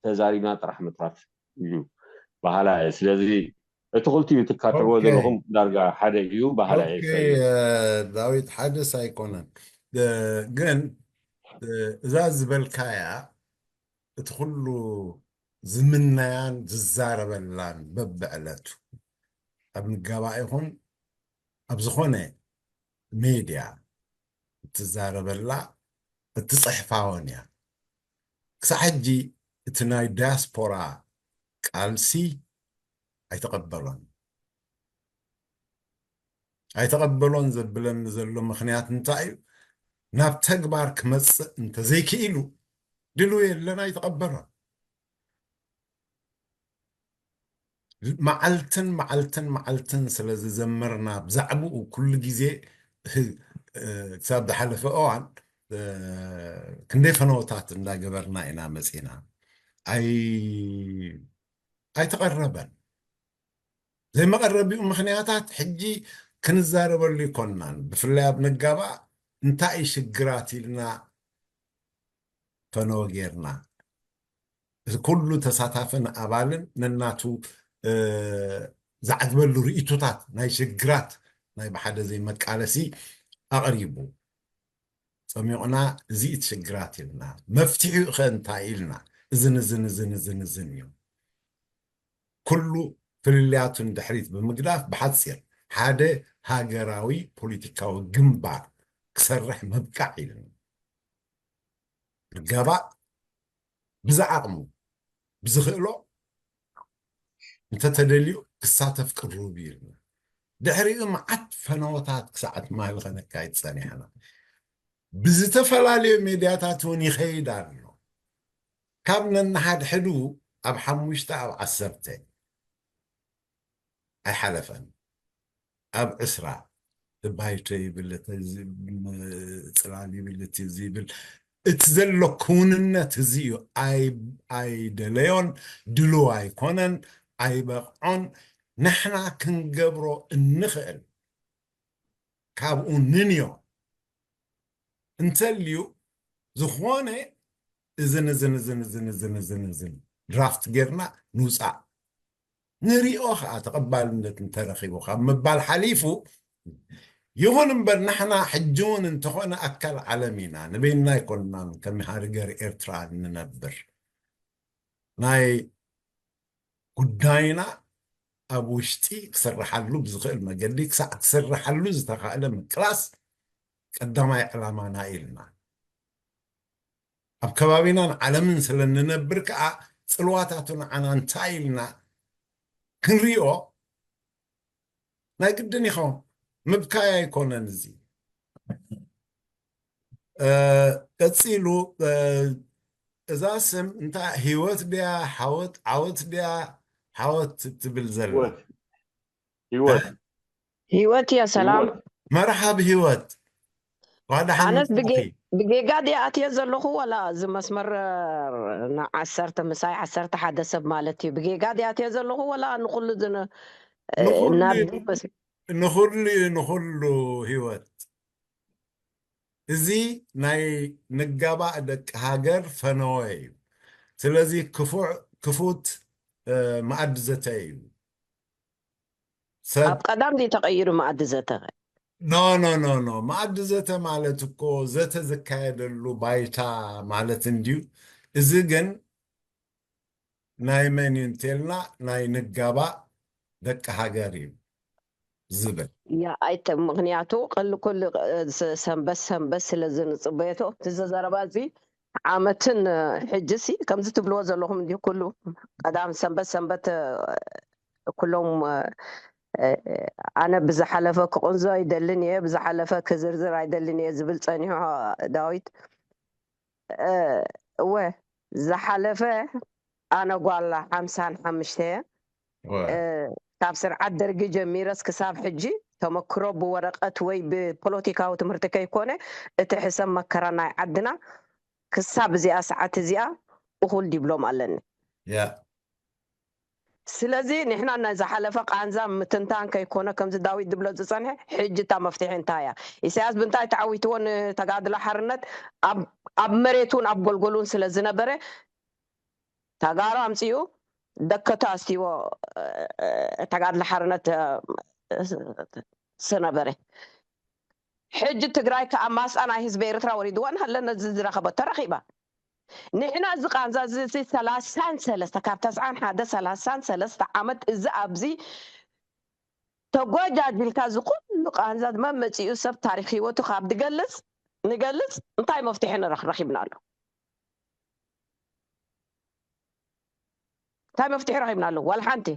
ተዛሪብና ጥራሕ ምትራፍ እዩ በሃላ እየ። ስለዚ እቲ ክልቲኡ ትካተልዎ ዘለኹም ዳርጋ ሓደ እዩ በሃላ እየ። ዳዊት፣ ሓደስ ኣይኮነን ግን እዛ ዝበልካያ እቲ ኩሉ ዝምነያን ዝዛረበላን በብዕለቱ ኣብ ንጋባእ ይኹን ኣብ ዝኾነ ሜድያ እትዛረበላ እትፅሕፋ እውን እያ። ክሳዕ ሕጂ እቲ ናይ ዳያስፖራ ቃልሲ ኣይተቐበሎን። ኣይተቐበሎን ዘብለኒ ዘሎ ምኽንያት እንታይ እዩ? ናብ ተግባር ክመፅእ እንተዘይክኢሉ ድልው የለን፣ ኣይተቐበሎን። መዓልትን መዓልትን መዓልትን ስለ ዝዘመርና ብዛዕባኡ ኩሉ ግዜ ክሳብ ዝሓለፈ እዋን ክንደይ ፈነወታት እንዳገበርና ኢና መፂና። ኣይተቐረበን። ዘይመቐረቢኡ ምኽንያታት ሕጂ ክንዛረበሉ ይኮንናን። ብፍላይ ኣብ ነጋባእ እንታይ ሽግራት ኢልና ፈነወ ጌርና። እዚ ኩሉ ተሳታፍን ኣባልን ነናቱ ዝዓግበሉ ርእይቶታት ናይ ሽግራት ናይ ብሓደ ዘይመቃለሲ ኣቕሪቡ። ፀሚቑና እዚ እቲ ሽግራት ኢልና፣ መፍትሒኡ ኸ እንታይ ኢልና፣ እዝን እዝን እዝን እዝን እዝን እዩ። ኩሉ ፍልልያቱ ንድሕሪት ብምግዳፍ ብሓፂር ሓደ ሃገራዊ ፖለቲካዊ ግንባር ክሰርሕ ምብቃዕ ኢልና። ንጋባእ ብዝዓቕሙ ብዝኽእሎ እንተተደልዩ ክሳተፍ ቅሩብ እዩ ኢልና። ድሕሪኡ መዓት ፈነወታት ክሳዕ ትማሊ ከነካይድ ፀኒሕና። ብዝተፈላለዩ ሜድያታት እውን ይኸይድ ኣሎ። ካብ ነንሓድሕዱ ኣብ ሓሙሽተ ኣብ ዓሰርተ ኣይሓለፈን። ኣብ ዕስራ እቲ ባይቶ ይብል፣ እቲ ዚ-፣ ም-፣ ጽላል ይብል፣ እቲ እዚ ይብል፣ እቲ ዘሎ ክውንነት እዚ እዩ። ኣይ-፣ ኣይደለዮን፣ ድሉው ኣይኮነን፣ ኣይበቕዖን። ንሕና ክንገብሮ እንኽእል ካብኡ ንንዮ እንተልዩ ዝኾነ እዝን እዝን እዝን እዝን እዝን እዝን እዝን ድራፍት ጌርና ንውፃእ። ንሪኦ ከዓ ተቐባልነት እንተረኺቡ ካብ ምባል ሓሊፉ፣ ይኹን እምበር ንሕና ሕጂ እውን እንተኾነ ኣካል ዓለም ኢና። ንበይንና ኣይኮንናን ከም ሃገር ኤርትራ እንነብር። ናይ ጉዳይና ኣብ ውሽጢ ክስርሓሉ ብዝኽእል መገዲ ክሳዕ ክስርሓሉ ዝተኻእለ ምቅላስ ቀዳማይ ዕላማና ኢልና። ኣብ ከባቢናን ዓለምን ስለ እንነብር ከዓ ጽልዋታቱ ንዓና እንታይ ኢልና ክንሪኦ ናይ ግድን ይኸውን። ምብካይ ኣይኮነን እዚ። እ፣ ቀጺሉ፣ እ፣ እዛ ስም እንታይ ህይወት ድያ ሓወት፣ ዓወት ድያ ሓወት ትብል ዘላ? ህይወት። ህይወት። ህይወት እያ። ሰላም። ህይወት። መርሓብ ህይወት። ዋዳ ኣነስ ሓንሳኺ። ብጌ-፣ ብጌጋ ድየ ኣትየ ዘለኹ ወላ እዚ መስመር ንዓሰርተ ምሳይ ዓሰርተ ሓደ ሰብ ማለት እዩ። ብጌጋ ድየ ኣትየ ዘለኹ ወላ ንኹሉ ዝነ-፣ ንኹሉ ናብ እዩ፣ መስ-፣ ንኹሉ እዩ፣ ንኹሉ ህይወት። እዚ ናይ ንጋባእ ደቂ ሃገር ፈነወ እዩ። ስለዚ ክፉዕ-፣ ክፉት፣ እ፣ መኣዲ ዘተ እዩ። ሰብ ኣብ ቀዳም ድዩ ተቐይሩ መኣዲ ዘተ? ኖ፣ ኖ፣ ኖ፣ ኖ። መኣዲ ዘተ ማለት እኮ ዘተ ዝካየደሉ ባይታ ማለት እንድዩ። እዚ ግን ናይ መን እዩ እንተልና ናይ ንጋባእ ደቂ ሃገር እዩ ዝብል። ያ፣ ኣይተ-፣ ምኽንያቱ ቀል-፣ ኩሉ፣ እ፣ ስ-፣ ሰንበት ሰንበት ስለ ዝንጽበዮ እቲ ዘረባ እዚ ዓመትን፣ እ፣ ሕጂሲ ከምዚ ትብልዎ ዘለኹም እንዲሁ ኩሉ ቀዳም ሰንበት ሰንበት፣ እ፣ ኩሎም፣ እ፣ እ፣ ኣነ ብዝሓለፈ ክቕንዞ ኣይደልን እየ፣ ብዝሓለፈ ክዝርዝር ኣይደልን እየ ዝብል ጸኒሑ ዳዊት። እ፣ እወ፣ ዝሓለፈ ኣነ ጓል ሓምሳን ሓሙሽተ እየ። እወ። እ፣ ካብ ስርዓት ደርጊ ጀሚረስ ክሳብ ሕጂ ተመክሮ ብወረቐት ወይ ብፖለቲካዊ ትምህርቲ ከይኮነ እቲ ሕሰም መከራ ናይ ዓድና ክሳብ እዚኣ ሰዓት እዚኣ እኹል ዲብሎም ኣለኒ። ያ። ስለዚ ንሕና ናይ ዝሓለፈ ቃንዛ ምትንታን ከይኮነ ከምዚ ዳዊት ዝብሎ ዝጸንሐ ሕጂ እታ መፍትሒ እንታይ እያ? ኢሳያስ ብምንታይ ተዓዊትዎ ንተጋድሎ ሓርነት ኣብ፣ ኣብ መሬቱን ኣብ ጎልጎሉን ስለ ዝነበረ ተጋሩ ኣምፅኡ ደከቶ ኣስትይዎ ተጋድሎ ሓርነት ዝነበረ። ሕጂ ትግራይ ከዓ ማስኣ ናይ ህዝቢ ኤርትራ ወሪድዋ እናሃለ ነዚ ዝረኸበቶ ረኺባ። ንሕና እዚ ቃንዛ እዚ ሰላሳን ሰለስተ ካብ ተስዓን ሓደ ሰላሳን ሰለስተ ዓመት እዚ ኣብዚ ተጎጃጅልካ እዚ ኩሉ ቃንዛ መመፂኡ ሰብ ታሪክ ህይወቱ ካብ ድገልፅ ንገልፅ እንታይ መፍትሒ ንረኽ ረኺብና ኣሎ? እንታይ መፍትሒ ረኺብና ኣሎ? ዋላ ሓንቲ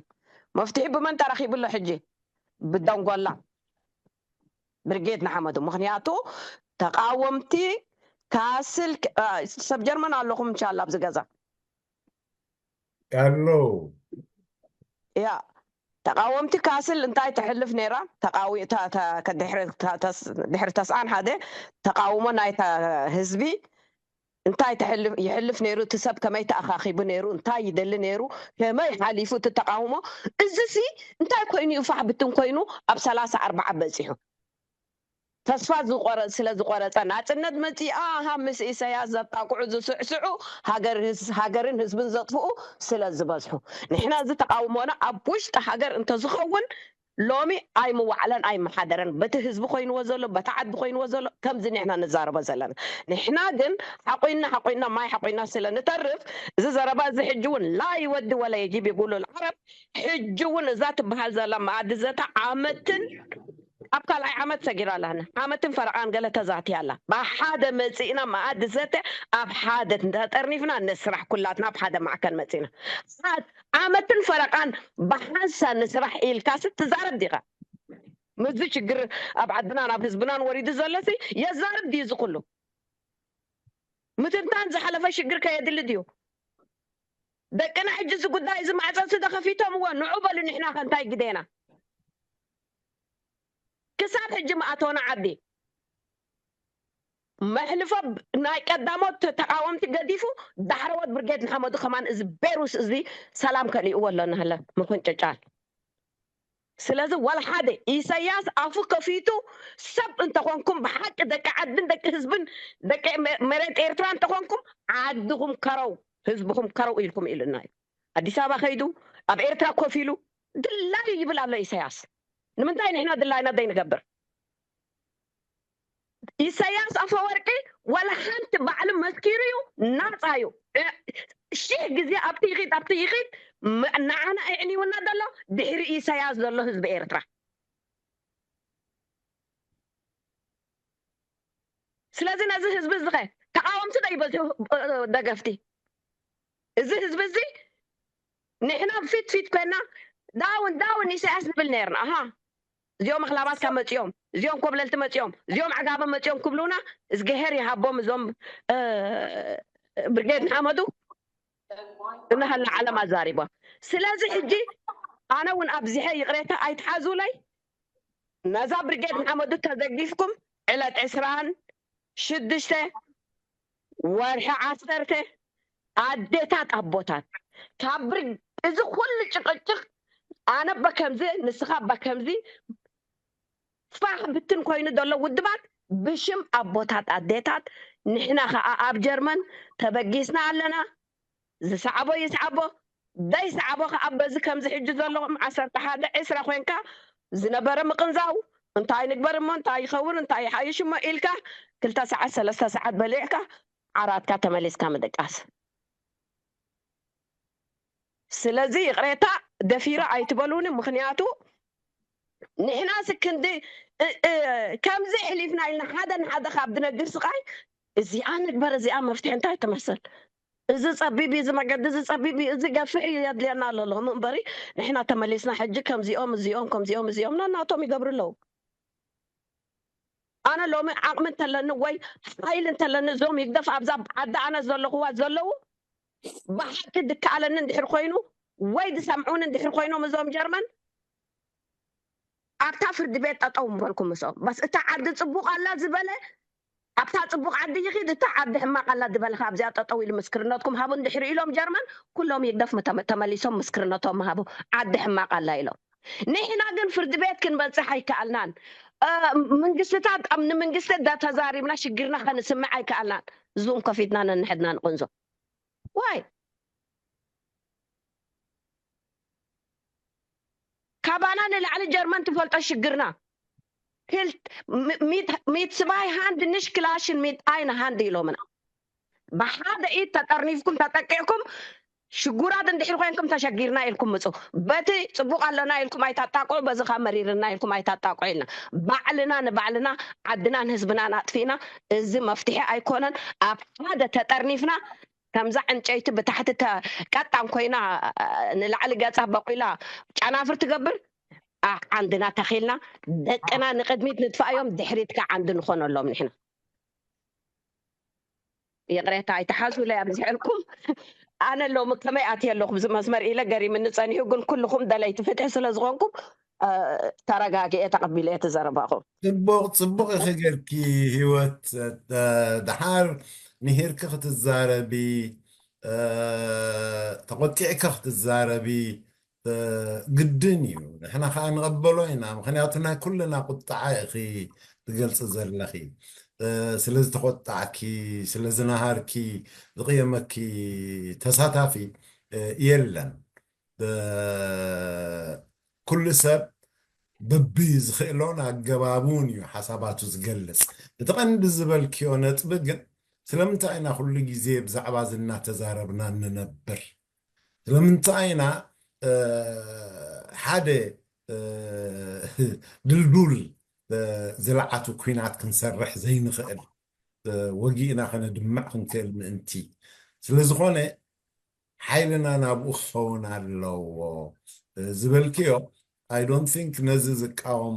መፍትሒ ብመን ተረኺቡ ኣሎ? ሕጂ ብደንጎላ ብርጌድ ንሓመዱ። ምክንያቱ ተቃወምቲ ካስል ሰብ ጀርመን ኣለኹም እንሻላ ኣብዚ ገዛ ኣሎ ያ ተቃወምቲ ካስል እንታይ ተሕልፍ ነይራ? ድሕሪ ተስዓን ሓደ ተቃውሞ ናይታ ህዝቢ እንታይ ይሕልፍ ነይሩ? እቲ ሰብ ከመይ ተኣኻኺቡ ነይሩ? እንታይ ይደሊ ነይሩ? ከመይ ሓሊፉ እቲ ተቃውሞ? እዚ ሲ እንታይ ኮይኑ እዩ ፋሕ ብትን ኮይኑ ኣብ ሰላሳ ኣርባዓ በፂሑ? ተስፋ ዝቆረ ስለ ዝቆረፀ ናፅነት መፂኣ ሃ ምስ ኢሳያስ ዘጣቅዑ ዝስዕስዑ ሃገር ህዝ- ሃገርን ህዝብን ዘጥፍኡ ስለ ዝበዝሑ ንሕና እዚ ተቃውሞና ኣብ ውሽጢ ሃገር እንተዝኸውን ሎሚ ኣይምዋዕለን ኣይመሓደረን በቲ ህዝቢ ኮይንዎ ዘሎ በቲ ዓዲ ኮይንዎ ዘሎ ከምዚ ንሕና ንዛረቦ ዘለና ንሕና ግን ሓቆይና ሓቆይና ማይ ሓቆይና ስለ ንተርፍ እዚ ዘረባ እዚ ሕጂ እውን ላ ይወዲ ወላ የጂብ ይጉሉ ዓረብ ሕጂ እውን እዛ ትበሃል ዘላ መኣዲ ዘተ ዓመትን ኣብ ካልኣይ ዓመት ሰጊራ ኣላ ዓመትን ፈረቓን ገለ ተዛትያ ኣላ ብሓደ መፂእና መኣዲ ዘተ ኣብ ሓደ ተጠርኒፍና ንስራሕ ኩላትና ኣብ ሓደ ማዕከል መፂእና ዓመትን ፈረቓን ብሓንሳ ንስራሕ ኢልካሲ ትዛረብ ዲኻ ምዚ ሽግር ኣብ ዓድናን ኣብ ህዝብናን ወሪዱ ዘሎሲ የዛርብ ድዩ እዚ ኩሉ ምትንታን ዝሓለፈ ሽግር ከየድሊ ድዩ ደቅና ሕጂ እዚ ጉዳይ እዚ ማዕፀ ስደ ከፊቶምዎ ንዑ በሉ ንሕና ከ እንታይ ግዴና ክሳብ ሕጂ መኣተወና ዓዲ መሕልፎ ናይ ቀዳሞት ተቃወምቲ ገዲፉ ዳሕረዎት ብርጌድ ንሓመዱ ከማን እዚ ቤሩስ እዚ ሰላም ከሊእዎ ኣሎ እናሃለ መፈንጨጫል ስለዚ ዋላ ሓደ ኢሳያስ ኣፉ ከፊቱ ሰብ እንተኾንኩም ብሓቂ ደቂ ዓድን ደቂ ህዝብን ደቂ መሬት ኤርትራ እንተኾንኩም ዓድኹም ከረው ህዝብኹም ከረው ኢልኩም ኢሉና እዩ ኣዲስ ኣበባ ከይዱ ኣብ ኤርትራ ኮፍ ኢሉ ድላዩ ይብል ኣሎ ኢሳያስ ንምንታይ ንሕና ድላይና ደይንገብር ኢሳያስ ኣፈወርቂ ዋላ ሓንቲ ባዕሉ መስኪሩ እዩ ናፃ እዩ ሽሕ ግዜ ኣብቲ ይኺድ ኣብቲ ይኺድ ንዓና ኣዕንዩና ዘሎ ድሕሪ ኢሳያስ ዘሎ ህዝቢ ኤርትራ ስለዚ ነዚ ህዝቢ እዚ ኸ ተቃወምቲ ዶ ይበዝሑ ደገፍቲ እዚ ህዝቢ እዚ ንሕና ፊት ፊት ኮይና ዳውን ዳውን ኢሳያስ ንብል ነርና ኣሃ እዚኦም ኣኽላባት ካብ መፂኦም እዚኦም ኮብለልቲ መፂኦም እዚኦም ዓጋበ መፂኦም ክብሉና እዝግሄር ይሃቦም እዞም ብርጌድ ንሓመዱ እናሃልና ዓለም ኣዛሪቧ ስለዚ ሕጂ ኣነ እውን ኣብዚሐ ይቕሬታ ኣይትሓዙለይ ነዛ ብርጌድ ንሓመዱ ተዘጊፍኩም ዕለት ዕስራን ሽዱሽተ ወርሒ ዓሰርተ ኣዴታት ኣቦታት ካብ እዚ ኩሉ ጭቅጭቅ ኣነ በከምዚ ንስኻ በከምዚ ፋሕ ብትን ኮይኑ ዘሎ ውድባት ብሽም ኣቦታት ኣዴታት ንሕና ከዓ ኣብ ጀርመን ተበጊስና ኣለና ዝሰዓቦ ይስዓቦ ደይሰዓቦ ከዓ በዚ ከምዚ ሕጂ ዘለኹም ዓሰርተ ሓደ ዕስራ ኮይንካ ዝነበረ ምቅንዛው እንታይ ንግበር እሞ እንታይ ይኸውን እንታይ ይሓይሽ እሞ ኢልካ ክልተ ሰዓት ሰለስተ ሰዓት በሊዕካ ዓራትካ ተመሊስካ ምድቃስ ስለዚ ይቕሬታ ደፊረ ኣይትበሉኒ ምክንያቱ ንሕና ስክንዲ ከምዚ ሕሊፍና ኢልና ሓደ ንሓደ ካብ ድነግር ስቃይ እዚኣ ንግበር እዚኣ መፍትሒ እንታይ ትመስል እዚ ፀቢብ እዚ መገዲ እዚ ፀቢብ እዚ ገፍሕ እዩ የድልየና ኣሎ ኣለኹም እምበሪ ንሕና ተመሊስና ሕጂ ከምዚኦም እዚኦም ከምዚኦም እዚኦም ናናቶም ይገብሩ ኣለዉ ኣነ ሎሚ ዓቕሚ እንተለኒ ወይ ሓይል እንተለኒ እዞም ይግደፍ ኣብዛ ዓዲ ኣነ ዘለኹዋ ዘለዉ ብሓቂ ድከኣለኒ እንድሕር ኮይኑ ወይ ዝሰምዑኒ እንድሕር ኮይኖም እዞም ጀርመን ኣብታ ፍርዲ ቤት ጠጠው ምበልኩ ምስኦም በስ እታ ዓዲ ፅቡቅ ኣላ ዝበለ ኣብታ ፅቡቅ ዓዲ ይኺድ እታ ዓዲ ሕማቅ ኣላ ዝበልካ ኣብዚኣ ጠጠው ኢሉ ምስክርነትኩም ሃቡ እንድሕር ኢሎም ጀርመን ኩሎም ይግደፍ ተመሊሶም ምስክርነቶም ሃቡ ዓዲ ሕማቅ ኣላ ኢሎም ንሕና ግን ፍርዲ ቤት ክንበፅሕ ኣይከኣልናን ምንግስትታት ኣብ ንምንግስቲ ዳተዛሪብና ሽግርና ከንስምዕ ኣይከኣልናን ዙም ከፊትና ነንሕድና ንቅንዞ ዋይ ካባና ንላዕሊ ጀርመን ትፈልጦ ሽግርና። ክልት ሚት ሚት ስባይ ሃንድ ንሽ ክላሽን ሚት ኣይነ ሃንድ ኢሎምና። ብሓደ ኢድ ተጠርኒፍኩም ተጠቂዕኩም ሽጉራት እንድሕር ኮይንኩም ተሸጊርና ኢልኩም ምፁ። በቲ ፅቡቅ ኣለና ኢልኩም ኣይታጣቅዑ፣ በዚ ካብ መሪርና ኢልኩም ኣይታጣቅዑ ኢልና ባዕልና ንባዕልና ዓድናን ህዝብናን ኣጥፊእና። እዚ መፍትሒ ኣይኮነን። ኣብ ሓደ ተጠርኒፍና ከምዛ ዕንጨይቲ ብታሕቲ ቀጣን ኮይና ንላዕሊ ገፃ በቂላ ጨናፍር ትገብር። ዓንድና ተኺልና ደቅና ንቅድሚት ንጥፋእዮም፣ ድሕሪት ከዓ ዓንዲ ንኾነሎም ንሕና። ይቕሬታ ኣይተሓዙለይ ኣብዝሐልኩም። ኣነ ሎሚ ከመይ ኣትየ ኣለኹ ብዚ መስመር ኢለ ገሪምኒ ጸኒሑ፣ ግን ኩልኹም ደለይቲ ፍትሒ ስለ ዝኾንኩም ተረጋጊኤ ተቐቢለ እየ እቲ ዘረባኹም። ጽቡቕ ጽቡቕ ኢኺ ጌርኪ። ህይወት፣ ደሓር ምሂርኪ ክትዛረቢ፣ ተቖጢዕኪ ክትዛረቢ ግድን እዩ። ንሕና ከዓ ንቐበሎ ኢና። ምኽንያቱ ናይ ኩልና ቁጥዓ ኢኺ ትገልፂ ዘለኺ። ስለዝተቆጣዕኪ፣ ስለዝነሃርኪ ዝቕየመኪ ተሳታፊ የለን። ኩሉ ሰብ በቢ ዝኽእሎን ኣገባቡን እዩ ሓሳባቱ ዝገልፅ። እቲ ቀንዲ ዝበልክዮ ነጥቢ ግን ስለምንታይ ኢና ኩሉ ግዜ ብዛዕባ ዝናተዛረብና ንነብር? ስለምንታይ ኢና ሓደ ድልዱል ዝለዓቱ ኲናት ክንሰርሕ ዘይንኽእል? ወጊእና ከነድምዕ ክንክእል ምእንቲ። ስለዝኾነ ሓይልና ናብኡ ክኸውን ኣለዎ ዝበልክዮ፣ I don't think ነዚ ዝቃወም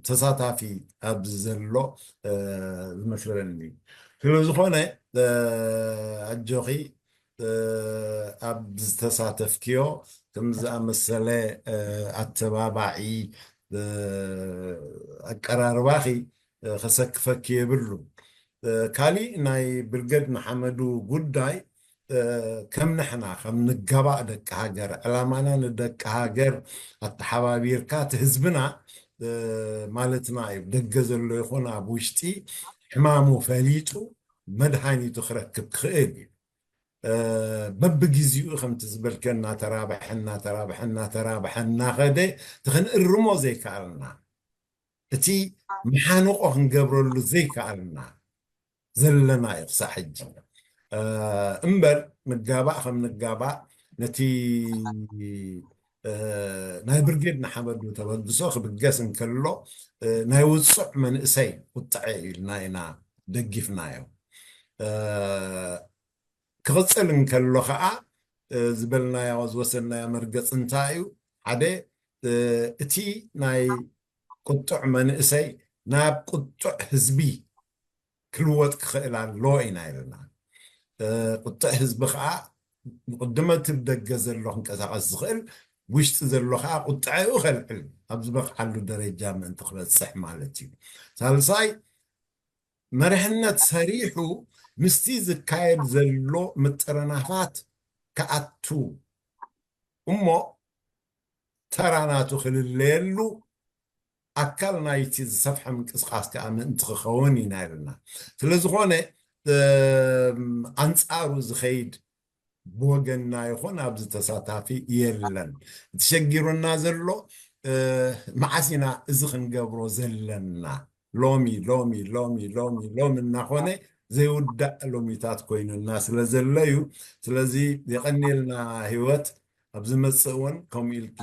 ተሳታፊ ኣብዚ ዘሎ ዝመስለኒ። ስለዝኾነ ኣጆኺ ኣብ ዝተሳተፍክዮ ከም ዝኣመሰለ ኣተባባዒ ኣቀራርባኺ ከሰክፈኪ የብሉ። ካሊእ ናይ ብርገድ ንሓመዱ ጉዳይ ከም ንሕና ከም ንጋባእ ደቂ ሃገር ዕላማና ንደቂ ሃገር ኣተሓባቢርካ እቲ ህዝብና ማለትና እዩ። ደገ ዘሎ ይኹን ኣብ ውሽጢ ሕማሙ ፈሊጡ መድሃኒቱ ክረክብ ክኽእል እዩ። በብግዜኡ ከምቲ ዝበልከ እናተራብሐ እናተራብሐ እናተራብሐ እናኸደ እቲ ክንእርሞ ዘይከኣልና እቲ መሓንቆ ክንገብረሉ ዘይከኣልና ዘለና እዩ ክሳዕ ሕጂ። እምበር ንጋባእ ከም ንጋባእ ነቲ ናይ ብርጌድ ንሓመዱ ተበግሶ ክብገስ እንከሎ ናይ ውፁዕ መንእሰይ ቁጥዐ እዩ ኢልና ኢና ደጊፍናዮ። ክቕፅል እንከሎ ከዓ ዝበልናዮ ዝወሰድናዮ መርገፂ እንታይ እዩ? ሓደ እቲ ናይ ቁጡዕ መንእሰይ ናብ ቁጡዕ ህዝቢ ክልወጥ ክኽእል ኣሎ ኢና ኢልና። ቁጥዕ ህዝቢ ከዓ ንቅድመ እቲ ብደገ ዘሎ ክንቀሳቀስ ዝኽእል ውሽጢ ዘሎ ከዓ ቁጥዐኡ ከልዕል ኣብ ዝበቕዓሉ ደረጃ ምእንቲ ክበፅሕ ማለት እዩ። ሳልሳይ መርሕነት ሰሪሑ ምስቲ ዝካየድ ዘሎ ምጥርናፋት ክኣቱ እሞ ተራ ናቱ ክልለየሉ ኣካል ናይቲ ዝሰፍሐ ምንቅስቃስ ከዓ ምእንቲ ክኸውን ኢና ኢልና። ስለዝኾነ ኣንፃሩ ዝኸይድ ብወገንና ይኹን ኣብዚ ተሳታፊ የለን። እቲ ሸጊሩና ዘሎ መዓስ ኢና እዚ ክንገብሮ ዘለና? ሎሚ ሎሚ ሎሚ ሎሚ ሎሚ እናኾነ ዘይውዳእ ሎሚታት ኮይኑና ስለ ዘሎ እዩ። ስለዚ የቐንየልና ህይወት፣ ኣብ ዝመፅእ እውን ከምኡ ኢልኪ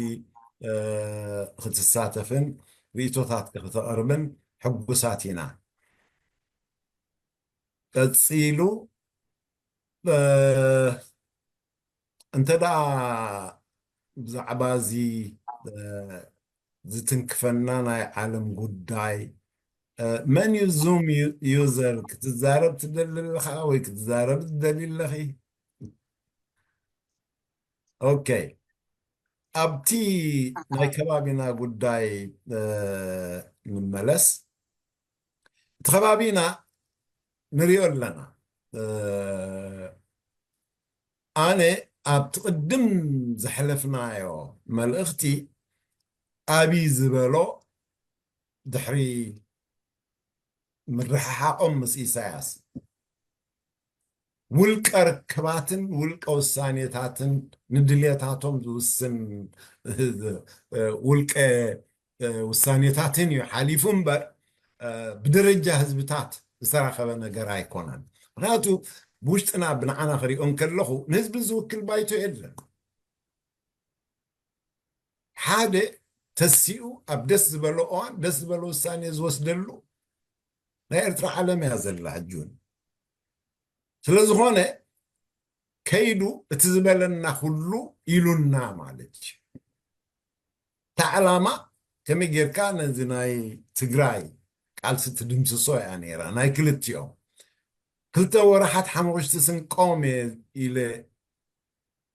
ክትሳተፍን ርእቶታትኪ ክተቕርብን ሕጉሳት ኢና። ቀፂሉ እንተ ደኣ ብዛዕባ እዚ ዝትንክፈና ናይ ዓለም ጉዳይ መን እዩ ዙም ዩዘር ክትዛረብ ትደሊ ኣለኻ ወይ ክትዛረብ ትደሊ ኣለኺ? ኦኬ፣ ኣብቲ ናይ ከባቢና ጉዳይ ንመለስ። እቲ ከባቢና ንሪኦ ኣለና። ኣነ ኣብቲ ቅድም ዘሕለፍናዮ መልእኽቲ ኣብይ ዝበሎ ድሕሪ ምርሕሓቆም ምስ ኢሳያስ ውልቀ ርክባትን ውልቀ ውሳኔታትን ንድልየታቶም ዝውስን ውልቀ ውሳኔታትን እዩ ሓሊፉ እምበር ብደረጃ ህዝብታት ዝተራኸበ ነገር ኣይኮነን። ምክንያቱ ብውሽጥና ብንዓና ክሪኦ እንከለኹ ንህዝቢ ዝውክል ባይቶ የለን። ሓደ ተሲኡ ኣብ ደስ ዝበሎ እዋን ደስ ዝበሎ ውሳኔ ዝወስደሉ ናይ ኤርትራ ዓለም እያ ዘላ ሕጂ እውን። ስለዝኾነ ከይዱ እቲ ዝበለና ኩሉ ኢሉና ማለት እዩ። እታ ዕላማ ከመይ ጌርካ ነዚ ናይ ትግራይ ቃልሲ ትድምስሶ እያ ነይራ፣ ናይ ክልቲኦም። ክልተ ወርሓት ሓሙኽሽቲ ስንቆም እየ ኢለ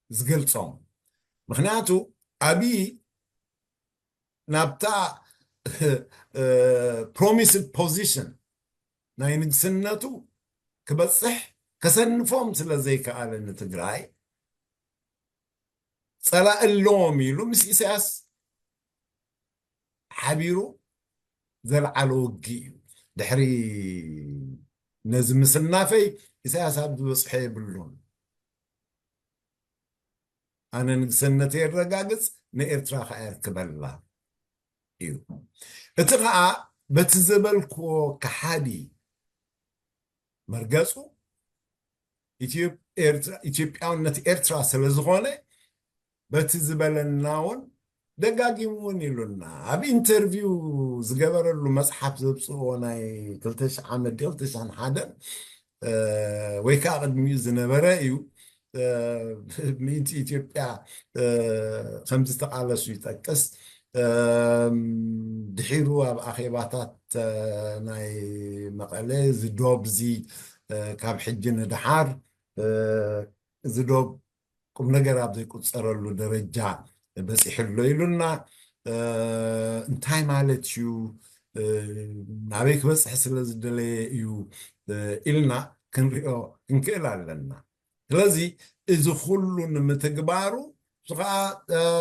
ዝገልጾም። ምክንያቱ ኣብይ ናብታ ፕሮሚስድ ፖዚሽን ናይ ንግስነቱ ክበፅሕ ከሰንፎም ስለ ዘይከኣለ ንትግራይ ፀላኢ ኣለዎም ኢሉ ምስ ኢሳያስ ሓቢሩ ዘልዓሎ ውግእ እዩ። ድሕሪ ነዚ ምስናፈይ ኢሳያስ ኣብ ዝበፅሖ የብሉን። ኣነ ንግሰነተይ የረጋግፅ፣ ንኤርትራ ከዓ የርክበላ እዩ። እቲ ከዓ በቲ ዝበልክዎ ከሓዲ መርገፁ ኢትዮ- ኤርትራ- ኢትዮጵያውነት ኤርትራ ስለ ዝኾነ በቲ ዝበለና እውን ደጋጊሙ እውን ኢሉና። ኣብ ኢንተርቪው ዝገበረሉ መፅሓፍ ዘብፅዎ ናይ ክልተ ሺሕ ዓመት ድዩ ክልተ ሺሕን ሓደን ወይ ከዓ ቅድሚኡ ዝነበረ እዩ። ምእንቲ ኢትዮጵያ ከም ዝተቓለሱ ይጠቅስ። ድሒሩ ኣብ ኣኼባታት ናይ መቐለ እዚ ዶብ እዚ ካብ ሕጂ ንድሓር እዚ ዶብ ቁም ነገር ኣብ ዘይቁፀረሉ ደረጃ በፂሑ ኣሎ ኢሉና። እንታይ ማለት እዩ፣ ናበይ ክበፅሕ ስለ ዝደለየ እዩ ኢልና ክንሪኦ ክንክእል ኣለና። ስለዚ እዚ ኩሉ ንምትግባሩ እሱ ከዓ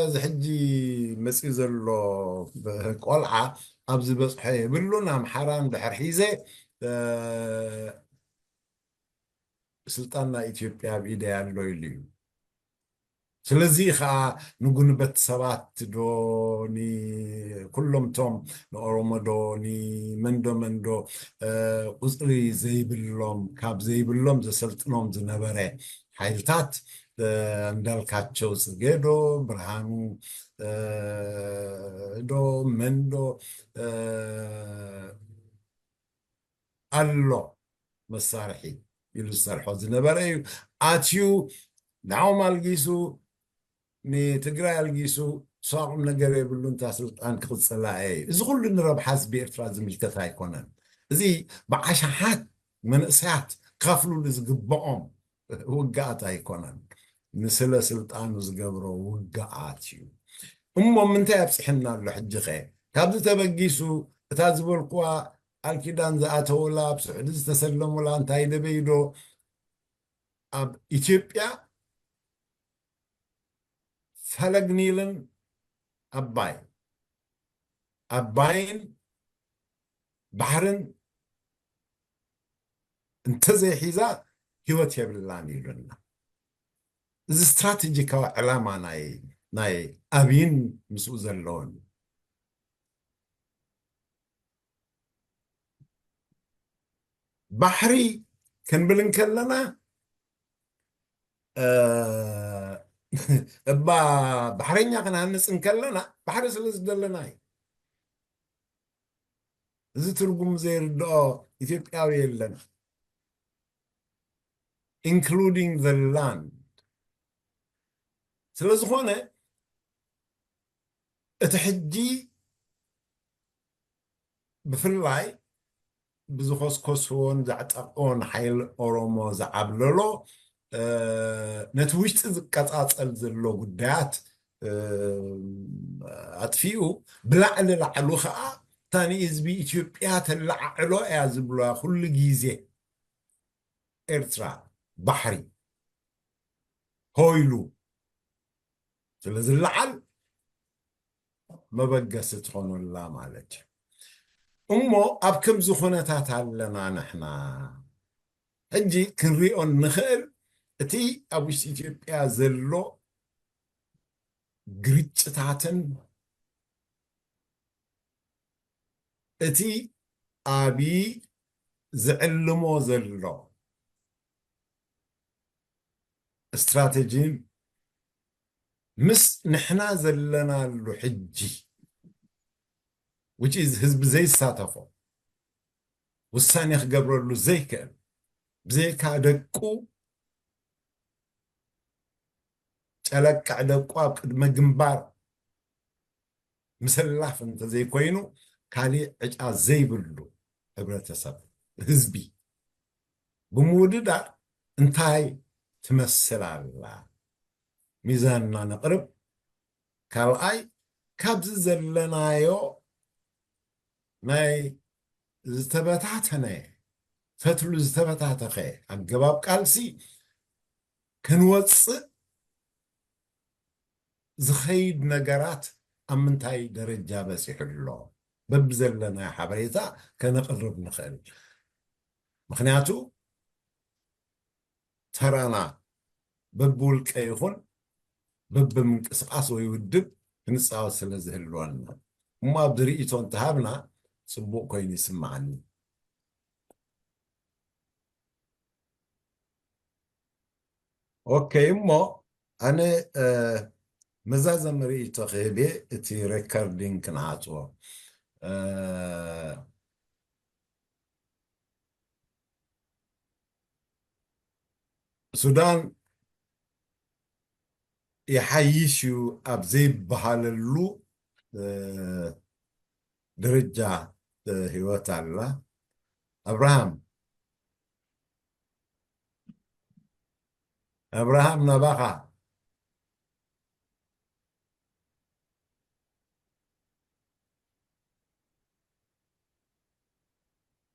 እዚ ሕጂ መፅኡ ዘሎ ቆልዓ ኣብዚ በፅሖ የብሉን። ኣምሓራ እንድሕር ሒዘ ስልጣን ናይ ኢትዮጵያ ኣብ ኢደይ ኣሎ ኢሉ እዩ። ስለዚ ከዓ ንጉንበት ሰባት ዶ ንኩሎም ቶም ንኦሮሞ ዶ ንመንዶ መንዶ ቁፅሪ ዘይብሎም ካብ ዘይብሎም ዘሰልጥኖም ዝነበረ ሓይልታት እንዳልካቸው ፅጌ ዶ ብርሃኑ ዶ መንዶ ኣሎ መሳርሒ ኢሉ ዝሰርሖ ዝነበረ እዩ። ኣትዩ ንዓኦም ኣልጊሱ ንትግራይ ኣልጊሱ እሱ ኣቑም ነገር የብሉ እንታ ስልጣን ክቕፅላ እየ። እዚ ኩሉ ንረብሓ ህዝቢ ኤርትራ ዝምልከት ኣይኮነን። እዚ ብዓሻሓት መንእሰያት ክኸፍሉሉ ዝግብኦም ውግኣት ኣይኮነን። ንስለ ስልጣኑ ዝገብሮ ውግኣት እዩ። እሞ ምንታይ ኣብፅሕና ኣሎ ሕጂ ኸ? ካብዚ ተበጊሱ እታ ዝበልኩዋ ቃል ኪዳን ዝኣተውላ ኣብ ስዑዲ ዝተሰለሙላ እንታይ ደበይዶ ኣብ ኢትዮጵያ ፈለግ ኒልን ኣባይ ኣባይን ባሕርን እንተዘይሒዛ ህይወት የብላን ኢሉና። እዚ ስትራቴጂካዊ ዕላማ ናይ ናይ ኣብይን ምስኡ ዘለውን ባሕሪ ክንብል እንከለና እባ ባሕረኛ ክንሃንፅ እንከለና ባሕሪ ስለ ዝደለና እዩ። እዚ ትርጉም ዘይርድኦ ኢትዮጵያዊ የለን፣ including the land። ስለ ዝኾነ እቲ ሕጂ ብፍላይ ብዝኾስኮስዎን ዘዕጠቕዎን ሓይል ኦሮሞ ዝዓብለሎ ነቲ ውሽጢ ዝቀፃፀል ዘሎ ጉዳያት ኣጥፊኡ ብላዕሊ ላዕሉ ከዓ እታ ንህዝቢ ኢትዮጵያ ተለዓዕሎ እያ ዝብሎ ኩሉ ግዜ ኤርትራ ባሕሪ ኮይሉ ስለ ዝለዓል መበገሲ ትኾኑላ ማለት እዩ። እሞ ኣብ ከምዚ ኩነታት ኣለና ንሕና ሕጂ ክንሪኦ ንኽእል፣ እቲ ኣብ ውሽጢ ኢትዮጵያ ዘሎ ግርጭታትን እቲ ኣብይ ዝዕልሞ ዘሎ ስትራተጂን ምስ ንሕና ዘለናሉ ሕጂ፣ which is ህዝቢ ዘይሳተፎ፣ ውሳኔ ክገብረሉ ዘይክእል፣ ብዘይካ ደቁ፣ ጨለቃዕ ደቁ ኣብ ቅድመ ግንባር ምስላፍ እንተዘይኮይኑ፣ ካሊእ ዕጫ ዘይብሉ ሕብረተሰብ፣ ህዝቢ ብምውድዳር እንታይ ትመስል ኣላ? ሚዛንና ነቕርብ። ካልኣይ፣ ካብዚ ዘለናዮ ናይ ዝተበታተነ፣ ፈትሉ ዝተበታተኸ ኣገባብ ቃልሲ ክንወፅእ ዝኸይድ ነገራት ኣብ ምንታይ ደረጃ በፂሑ ኣሎ? በብዘለናዮ ሓበሬታ ከነቕርብ ንኽእል። ምኽንያቱ፣ ተራና በብውልቀ ይኹን በብምንቅስቓስ ወይ ውድብ ክንፃወት ስለ ዝህልወና እሞ፣ ኣብዚ ርእይቶ እንተሃብና ፅቡቕ ኮይኑ ይስምዓኒ። ኦኬ፣ እሞ ኣነ፣ እ፣ መዛዘሚ ርእይቶ ክህብ እየ፣ እቲ ሬከርዲንግ ክንዓፅዎ። እ፣ ሱዳን ይሓይሽ እዩ ኣብ ዘይበሃለሉ፣ እ፣ ደረጃ፣ እ፣ ህይወት ኣላ። ኣብርሃም፣ ኣብርሃም ናባኻ።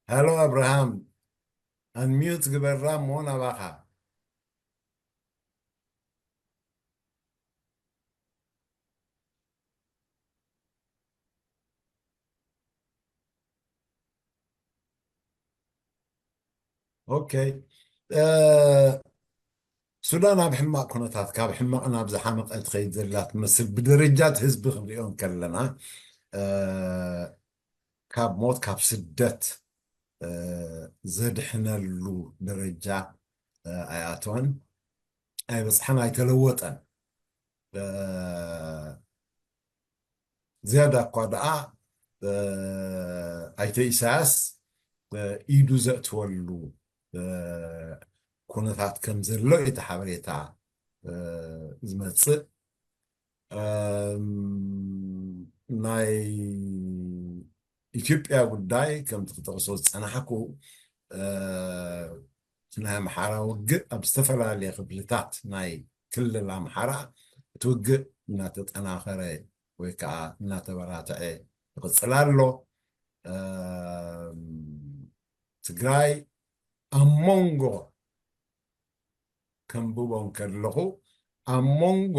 ሃሎ ኣብርሃም፣ ኣንሚዩት ግበራ እሞ ናባኻ። ኦኬ። እ፣ ሱዳን ኣብ ሕማቕ ኩነታት፣ ካብ ሕማቕ ናብ ዝሓመቐ ትኸይድ ዘላ ትመስል፣ ብደረጃት ህዝቢ ክንሪኦ እንከለና፣ እ፣ ካብ ሞት፣ ካብ ስደት፣ እ፣ ዘድሕነሉ ደረጃ፣ እ፣ ኣይኣተወን፣ ኣይበጽሐን፣ ኣይተለወጠን። እ፣ ዝያዳ እኳ ደኣ፣ እ፣ ኣይተ ኢሳያስ፣ እ፣ ኢዱ ዘእትወሉ፣ እ፣ ኩነታት ከም ዘሎ እዩ እቲ ሓበሬታ፣ እ፣ ዝመጽእ። እም፣ ናይ ኢትዮጵያ ጉዳይ ከምቲ ክጠቕሶ ዝጸናሕኩ፣ እ፣ እቲ ናይ ኣምሓራ ውግእ ኣብ ዝተፈላለየ ክፍልታት ናይ ክልል ኣምሓራ እቲ ውግእ እናተጠናኸረ ወይ ከዓ እናተበራትዐ ይቕጽል ኣሎ። እም፣ ትግራይ ኣብ መንጎ ከንብቦ እንከለኹ፣ ኣብ መንጎ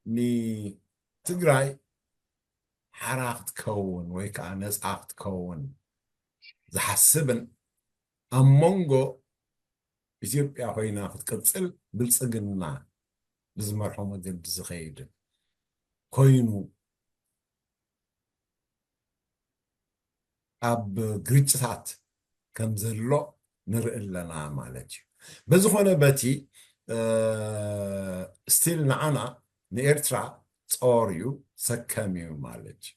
ንትግራይ ሓራ ክትከውን ወይ ከዓ ነፃ ክትከውን ዝሓስብን ኣብ መንጎ ኢትዮጵያ ኮይና ክትቅፅል ብልፅግና ብዝመርሖ መገዲ ዝኸይድን ኮይኑ ኣብ ግርጭታት ከም ዘሎ ንርኢ ኣለና ማለት እዩ። በዝኾነ በቲ፣ እ፣ ስቲል ንዓና ንኤርትራ ጾር እዩ፣ ሰከም እዩ ማለት እዩ።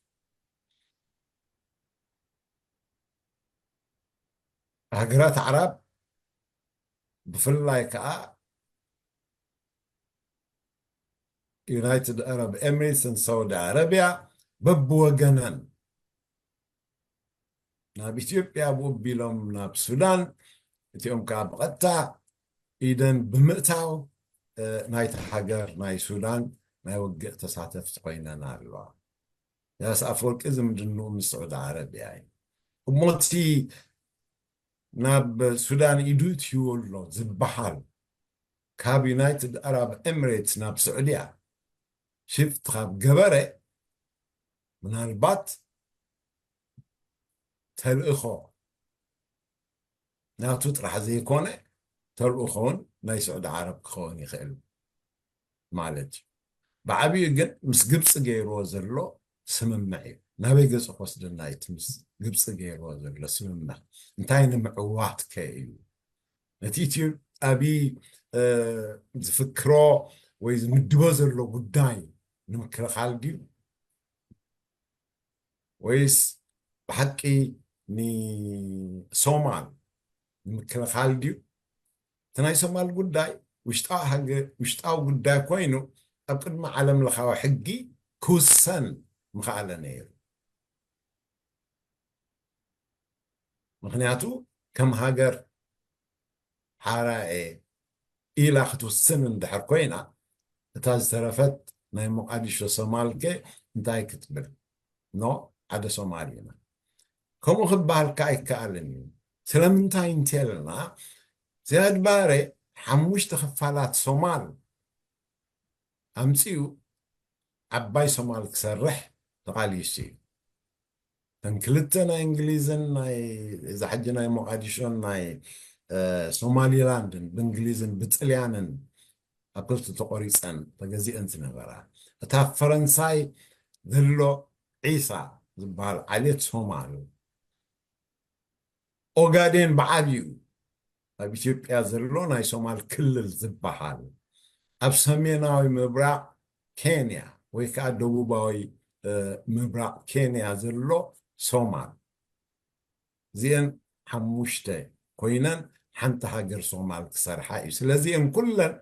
ሃገራት ኣዕራብ ብፍላይ ከኣ ዩናይትድ ኣረብ ኤሚሬትስን ሳውዲ ኣረብያ በብወገነን ናብ ኢትዮጵያ ብኡ ኣቢሎም ናብ ሱዳን፣ እቲኦም ከኣ ብቐጥታ ኢደን ብምእታው፣ እ፣ ናይታ ሃገር ናይ ሱዳን ናይ ውግእ ተሳተፍቲ ኮይነን ኣለዋ። ኢሳያስ ኣፈወርቂ ዝምድንኡ ምስ ስዑዲ ዓረብያ እዩ። እሞ እቲ ናብ ሱዳን ኢዱ እትይዎ ኣሎ ዝበሃል ካብ ዩናይትድ ኣረብ ኤሚሬትስ ናብ ስዑድያ ሽፍት ካብ ገበረ፣ ምናልባት ተልእኾ ናቱ ጥራሕ ዘይኮነ፣ ተልእኾውን ናይ ስዑዲ ዓረብ ክኸውን ይኽእል ማለት እዩ። ብዓብዩ ግን ምስ ግብፂ ገይርዎ ዘሎ ስምምዕ እዩ። ናበይ ገፁ ክወስደና እቲ ምስ ግብፂ ገይርዎ ዘሎ ስምምዕ? እንታይ ንምዕዋት ከ እዩ? ነቲ ኢትዮ ኣብይ ዝፍክሮ ወይ ዝምድቦ ዘሎ ጉዳይ ንምክልኻል ድዩ? ወይስ ብሓቂ ንሶማል ንምክልኻል ድዩ? እቲ ናይ ሶማል ጉዳይ ውሽጣዊ ጉዳይ ኮይኑ ኣብ ቅድሚ ዓለም ለኻዊ ሕጊ ክውሰን ምኽኣለ ነይሩ። ምኽንያቱ ከም ሃገር ሓራኤ ኢላ ክትውስን እንድሕር ኮይና እታ ዝተረፈት ናይ ሞቃዲሾ ሶማልከ እንታይ ክትብል? ኖ ሓደ ሶማል ኢና። ከምኡ ክበሃልካ ኣይከኣልን እዩ። ስለምንታይ እንተልና ዝያድ ባሬ ሓሙሽተ ክፋላት ሶማል ኣምፂኡ ዓባይ ሶማል ክሰርሕ ተቓሊሱ እዩ። እተን ክልተ ናይ እንግሊዝን ናይ እዛ ሕጂ ናይ ሞቃዲሾን ናይ ሶማሊላንድን ብእንግሊዝን ብጥልያንን ኣብ ክልተ ተቆሪፀን ተገዚአን ዝነበራ እታ ፈረንሳይ ዘሎ ዒሳ ዝበሃል ዓሌት ሶማል ኦጋዴን ብዓብዩ ኣብ ኢትዮጵያ ዘሎ ናይ ሶማል ክልል ዝበሃል ኣብ ሰሜናዊ ምብራቕ ኬንያ ወይ ከዓ ደቡባዊ ምብራቕ ኬንያ ዘሎ ሶማል እዚአን ሓሙሽተ ኮይነን ሓንቲ ሃገር ሶማል ክሰርሓ እዩ። ስለዚአን ኩለን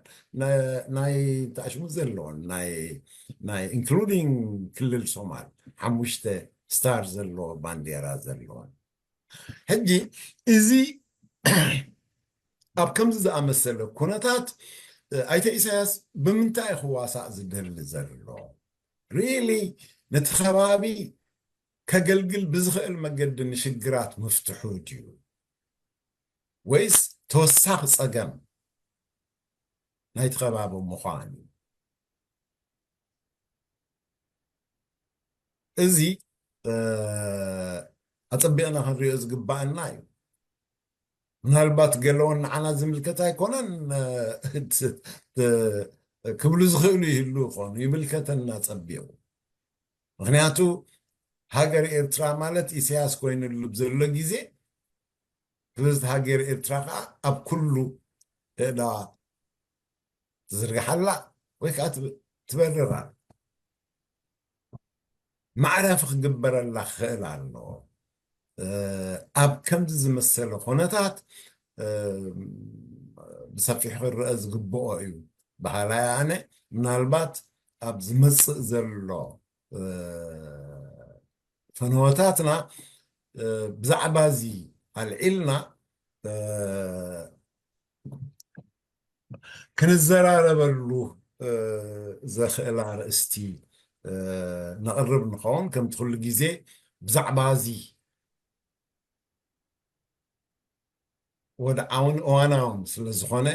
ናይ ታሽሙ ዘለዎን ናይ ኢንክሉዲንግ ክልል ሶማል ሓሙሽተ ስታር ዘለዎ ባንዴራ ዘለዎን ሕጂ እዚ ኣብ ከምዚ ዝኣመሰለ ኩነታት ኣይተ ኢሳያስ ብምንታይ ክዋሳእ ዝደሊ ዘሎ? ሪሊ ነቲ ከባቢ ከገልግል ብዝኽእል መገዲ ንሽግራት ምፍትሑ ድዩ ወይስ ተወሳኺ ጸገም ናይቲ ከባቢ ምዃን እዩ? እዚ ኣጸቢቕና ክንሪኦ ዝግባኣና እዩ። ምናልባት ገለውን ንዓና ዝምልከት ኣይኮነን ክብሉ ዝኽእሉ ይህሉ ይኾኑ። ይምልከተና ጸቢቑ። ምኽንያቱ ሃገር ኤርትራ ማለት ኢሳያስ ኮይኑሉ ብዘሎ ግዜ ህዝቢ ሃገር ኤርትራ ከዓ ኣብ ኩሉ ኣእዳዋ ትዝርግሓላ ወይ ከዓ ትበርር ኣላ። ማዕረፊ ክግበረላ ክኽእል ኣለዎ። ኣብ ከምዚ ዝመሰለ ኩነታት ብሰፊሑ ክረአ ዝግብኦ እዩ በሃላይ ኣነ። ምናልባት ኣብ ዝመፅእ ዘሎ ፈነወታትና ብዛዕባ እዚ ኣልዒልና ክንዘራረበሉ ዘኽእል ኣርእስቲ ነቕርብ ንኸውን። ከምቲ ኩሉ ግዜ ብዛዕባ እዚ ወድዓውን እዋናውን ስለ ዝኾነ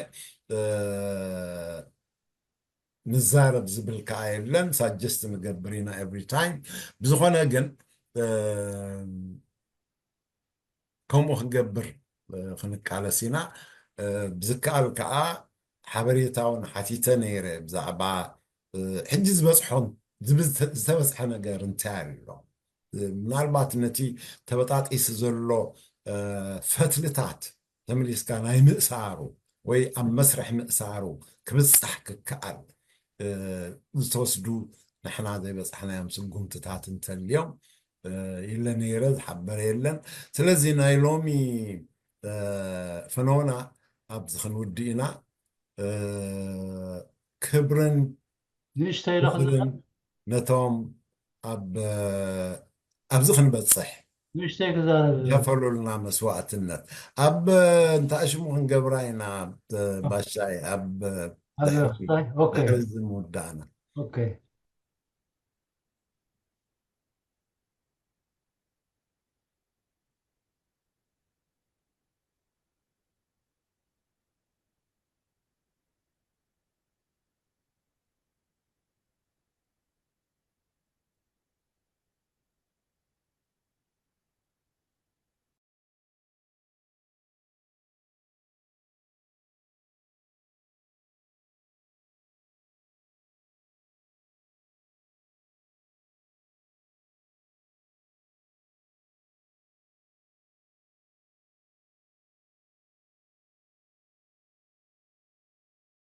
ንዛረብ ዝብል ከዓ የለን። ሳጀስት ንገብር ኢና ኤቭሪ ታይም። ብዝኾነ ግን ከምኡ ክንገብር ክንቃለስ ኢና። ብዝከኣል ከዓ ሓበሬታ እውን ሓቲተ ነይረ ብዛዕባ ሕጂ ዝበፅሖም ዝተበፅሐ ነገር እንታይ ኣሎ? ምናልባት ነቲ ተበጣጢሱ ዘሎ ፈትልታት ተመሊስካ ናይ ምእሳሩ ወይ ኣብ መስርሕ ምእሳሩ ክብፃሕ ክከኣል ዝተወስዱ ንሕና ዘይበፃሕናዮም ስጉምትታት እንተልዮም ኢለ ነይረ፣ ዝሓበረ የለን። ስለዚ ናይ ሎሚ ፈነወና ኣብዚ ክንውድእ ኢና። ክብርን ንእሽተይ ኢለ ክዝርዝር ነቶም ኣብ ኣብዚ ክንበፅሕ ንእሽተይ ክዛረብ ከፈሉልና መስዋእትነት ኣብ እንታይ ሽሙ ክንገብራ ኢና ባሻይ ኣብ ኣብ ኦኬ ድሕሪ ዝምውዳእና ኦኬ